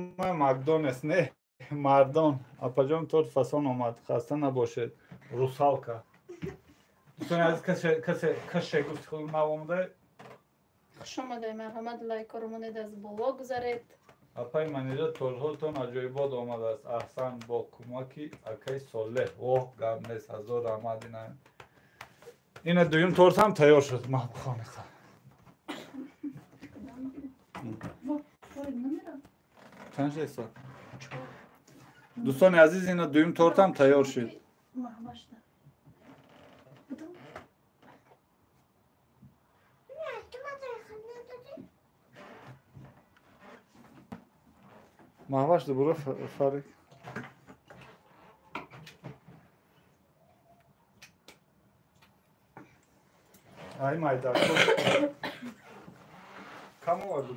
Макдональдс. Не, Мардон. Апаҷон, торт фасон омад, хаста набошед. Русалка. Дӯстони азиз, касе гуфти худ нав омада. Хуш омадаед, марҳамат, лайкҳоро монед, аз боло гузаред. Апаи Манижа, тортҳотон аҷоибот омадааст. Аҳсан, бо кӯмаки акаи Солеҳ. Оҳ, гап нест, ҳазор раҳмат. Ина дуюм торт ҳам тайёр шуд. Ман бихонед. Чанд шуд соат? Дӯстони азиз, ина дуюм тортам тайёр шуд. Маҳваш дубора Фарик. Ай майда. Кам овард?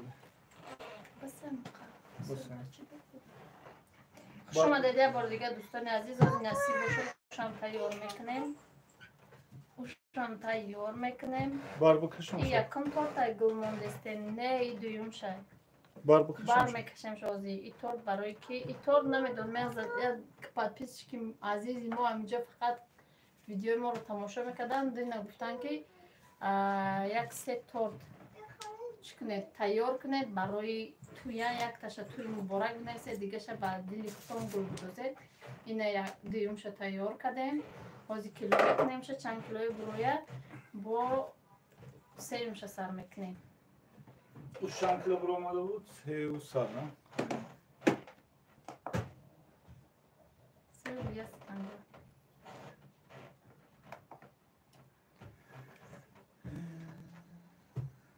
Хуш омадед як бор дига, дӯстони азиз. Ози насиб бошад, ушам тайёр мекунем. Ушам тайёр мекунем. Бар букашам. И якум тортай гул мондестем, не и дуюм шай. Бар бикашем. Бар мекашем шози. И торт барои ки и торт намедонам, меғзад подписчики азизи мо ҳаминҷо фақат видеои моро тамошо мекарданд, дина гуфтанд ки як се торт чӣ кунед, тайёр кунед барои туя, якташа туи муборак бинависед, дигаша ба дили худтон гул бидозед. Ина дуюмша тайёр кардем. Ҳозир кило мекунемша, чанд килои буроя бо сеюмша сар мекунем. Уш чанд кило буро омада буд? 300, на? 350.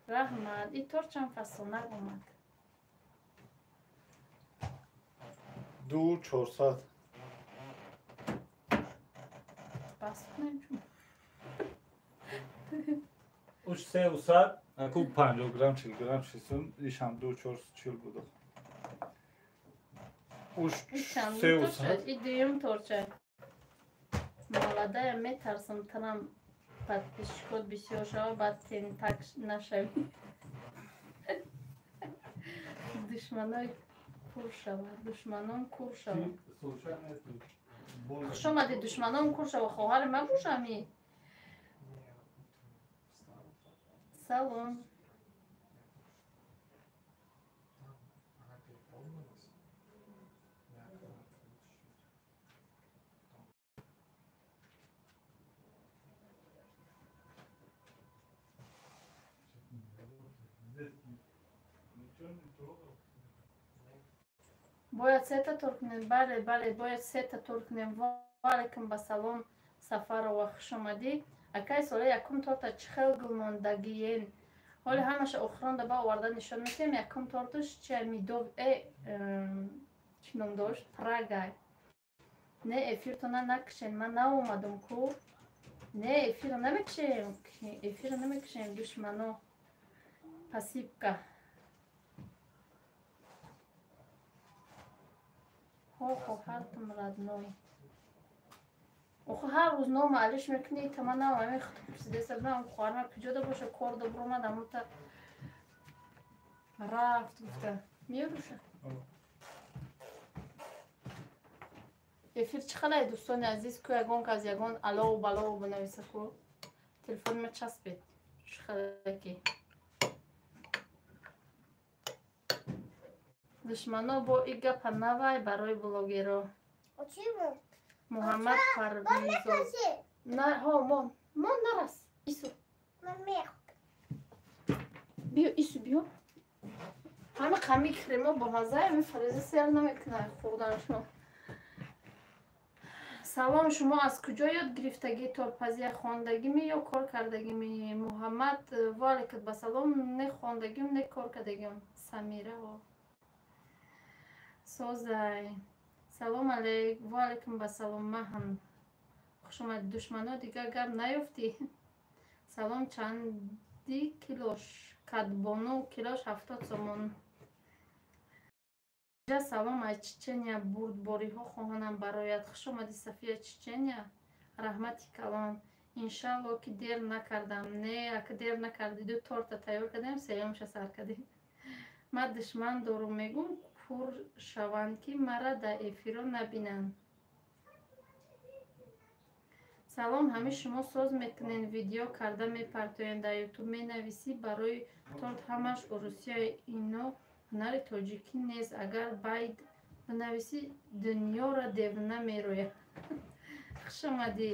Раҳмат, и торт чанд фасонак омад? 2400. Бас кунем чун. Уш 300, аку 50 грамм, 40 грамм шисум, ишам 2440 буд. Уш 300. И дуюм торча. Маладая метарсам танам подписчикот бисёр шава, баъд тентак нашавӣ. Душманои кур шава, душманон кур шава. Хуш омадӣ, душманон кур шава, хоҳари ман бошами. Салом. Бояд сета тур кунем. Бале, бале, бояд сета тур кунем. Ва алайкум ба салом, Сафарова, хуш омадӣ. Акай сола якум торта чӣ хел гулмондагиен? Ҳоли ҳамаша охиронда ба оварда нишон медиҳем. Якум торташ чи мидов чӣ ном дошт? Прага. Не, эфиртона накушен. Ман наомадам ку. Не, эфира намекушем. Эфира намекушем, душмано. Пасипка. Ҳо, хоҳартам родной. Охо ҳар рӯз ном алиш мекунӣ, та ман намами худто пурсидеса будам, хоҳарма куҷода боша, кор да буромад, амута рафт гуфта. Меёруша? Эфир чӣ халай, дӯстони азиз, ку ягон кас ягон алову балову бинависа ку. Телефони ма часпед. Чӣ халай ки. Душмано бо и гапа навай барои блогеро. Муҳаммад Парвизов. На, ҳо, мон. Мон нарас. Ису. Биё, Ису, биё. Ҳама қами кремо бо маза, ами фариза сер намекунад хӯрданашон. Салом, шумо аз куҷо ёд гирифтагӣ тортпазия, хондагиме ё кор кардагиме? Муҳаммад, ва алайкум ба салом, не хондагим, не кор кардагим. Самира. Созай. Салом алейк, ва алайкум ба салом, маҳам. Хуш омадӣ, душмано, дигар гап наёфтӣ. Салом, чанди килош? Кадбону, килош 70 сомон. Салом аз Чечения, бурдбориҳо хоҳонам барояд. Хуш омадӣ, Сафия Чечения. Раҳмати калон. Иншалло ки дер накардам. Не, ака дер накардӣ, ду торта тайёр кардем, сеюмша сар кардем. Ман душман дорум, мегум кур шаванд ки мара дар эфиро набинанд. Салом, ҳамин шумо соз мекунед, видео карда мепартоед, дар ютуб менависӣ барои торт ҳамаш урусия, ино ҳунари тоҷикӣ нест. Агар байд бинависӣ дунёра девона мерояд. Хуш омадӣ,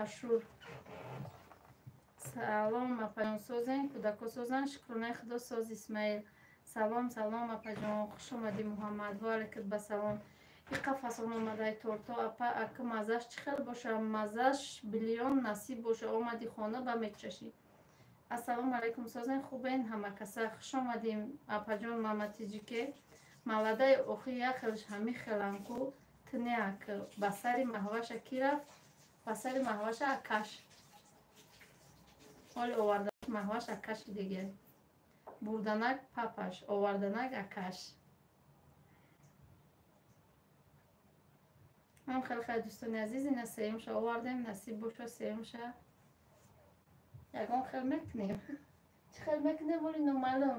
Ашур. Салом, апаҷон, созен, кӯдако созанд, шукронаи худо соз, Исмаил. Салом, салом, апаҷон, хуш омадӣ, Муҳаммад. Ва алайкум ба салом. Иқа фасон омадай торто, апа, ака маззаш чӣ хел боша? Маззаш билион насиб боша, омадӣ хона ба мечашӣ. Ассалому алайкум, созен, хубен ҳамакаса. Хуш омадем, апаҷон Маматиҷике. Маладаи охи як хелш ҳами хелам ку, тне ак ба сари маҳваша ки рафт? Ба сари маҳваша акаш. Оли оварданак маҳваш акаши дигар. Бурданак папаш, оварданак акаш. Ман хеле хеле дӯстони азиз, ина сеюмша овардем, насиб боша сеюмша. Ягон хел мекунем. Чӣ хел мекунем, вале номаълум.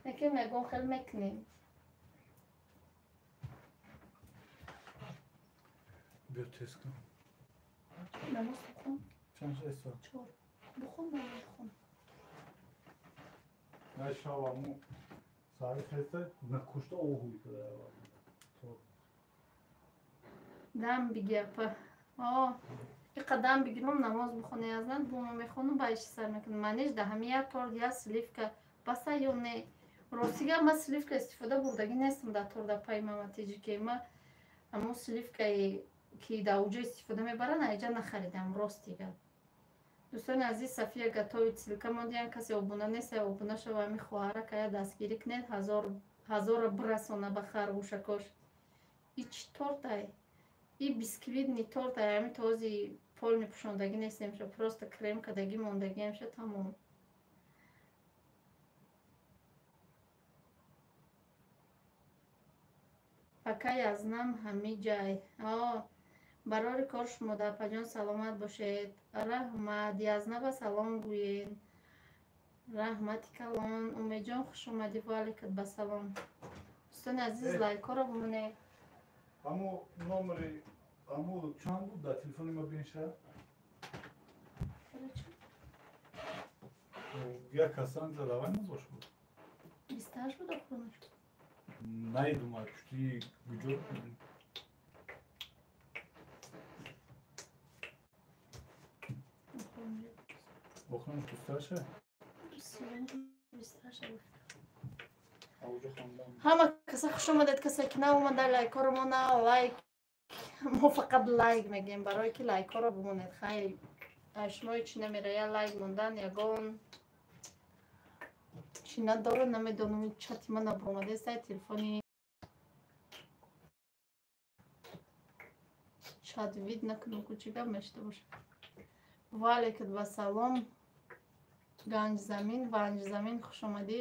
Некем ягон хел мекунем. Биё тест кун. Намоз бихон. Чанд шест соат? 4. Бихон, намоз бихон. На шава му сари хеста накушта оҳуй када. Дам биги апа. О, иқа дам бигирам намоз бихоне азнан бо ма мехонам ба иши сар мекунам. Манеж да ҳами як торт як сливка баса ё не. Ростига ма сливка истифода бурдагӣ нестам дар торт апаи мама теҷике. Ма ҳамон сливкае ки дар уҷо истифода мебаранд аиҷа нахаридам ростига. Дӯстони азиз, Сафия готовит ссылка мондиян, касе обуна нест, обуна шава, ҳами хоҳара кая дастгирӣ кунед, ҳазорро бирасона ба харгӯшакош. И чӣ тортай? И бисквитный тортай, ҳами този полный пӯшондагӣ нестемша, просто крем кадагӣ мондагиамша тамом. Акай азнам ҳами ҷай. О, барори кор шумо да апаҷон, саломат бошед. Раҳмат, Язнаба салом гӯед. Раҳмати калон. Умедҷон, хуш омадӣ, ва алайкат ба салом. Дӯстони азиз, лайкҳоро бимонед. Ҳамо номери ҳамо чанд буд дар телефони ма бинша? Як кас занг зад, аввал назош буд. 28 буд охиронаш. Найдума, чути куҷо? Охиронаш 28? Ҳама каса хуш омадед, касе ки наомада лайкҳоро мона лайк. Мо фақат лайк мегӯем, барое ки лайкҳоро бимонед. Хайр, шумо ҳеҷ намера, я лайк мондан ягон чӣ надора, намедонам чати ман набуромадест, ай телефони чат вид накунам, ку чӣ гап мешида бошад. Ва алайкат ба салом, Ганҷзамин, Ванҷзамин, хуш омадӣ.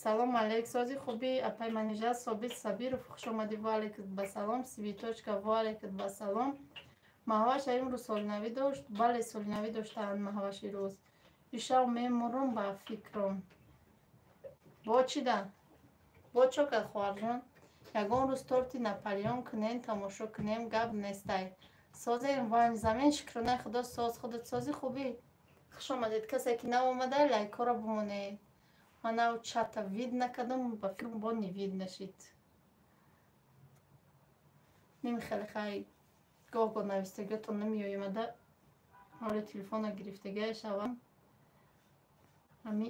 Салом алейк, сози хуби апай Манижа, Собит Сабиров, хуш омадӣ, ва алайкат ба салом, Свиточка, ва алайкат ба салом. Маҳваш имрӯз солинавӣ дошт? Бале, солинавӣ доштаанд Маҳваш ирӯз. Ишав мемурам ба фикрам. Бо чӣ да? Бо чо кард хоҳарҷон? Ягон рӯз торти Наполеон кунем, тамошо кунем, гап нестай. Созем Ванҷзамин, шукронаи худо соз, худат сози хубӣ. Хуш омадед, касе ки наомада лайкҳоро бимонед. Ман нав чата вид накардам, ба фикрам бо не вид нашид. Немихеле хай гоҳ-гоҳ навистагиётон намеоямада, ҳоли телефона гирифтагия шавам. Ҳами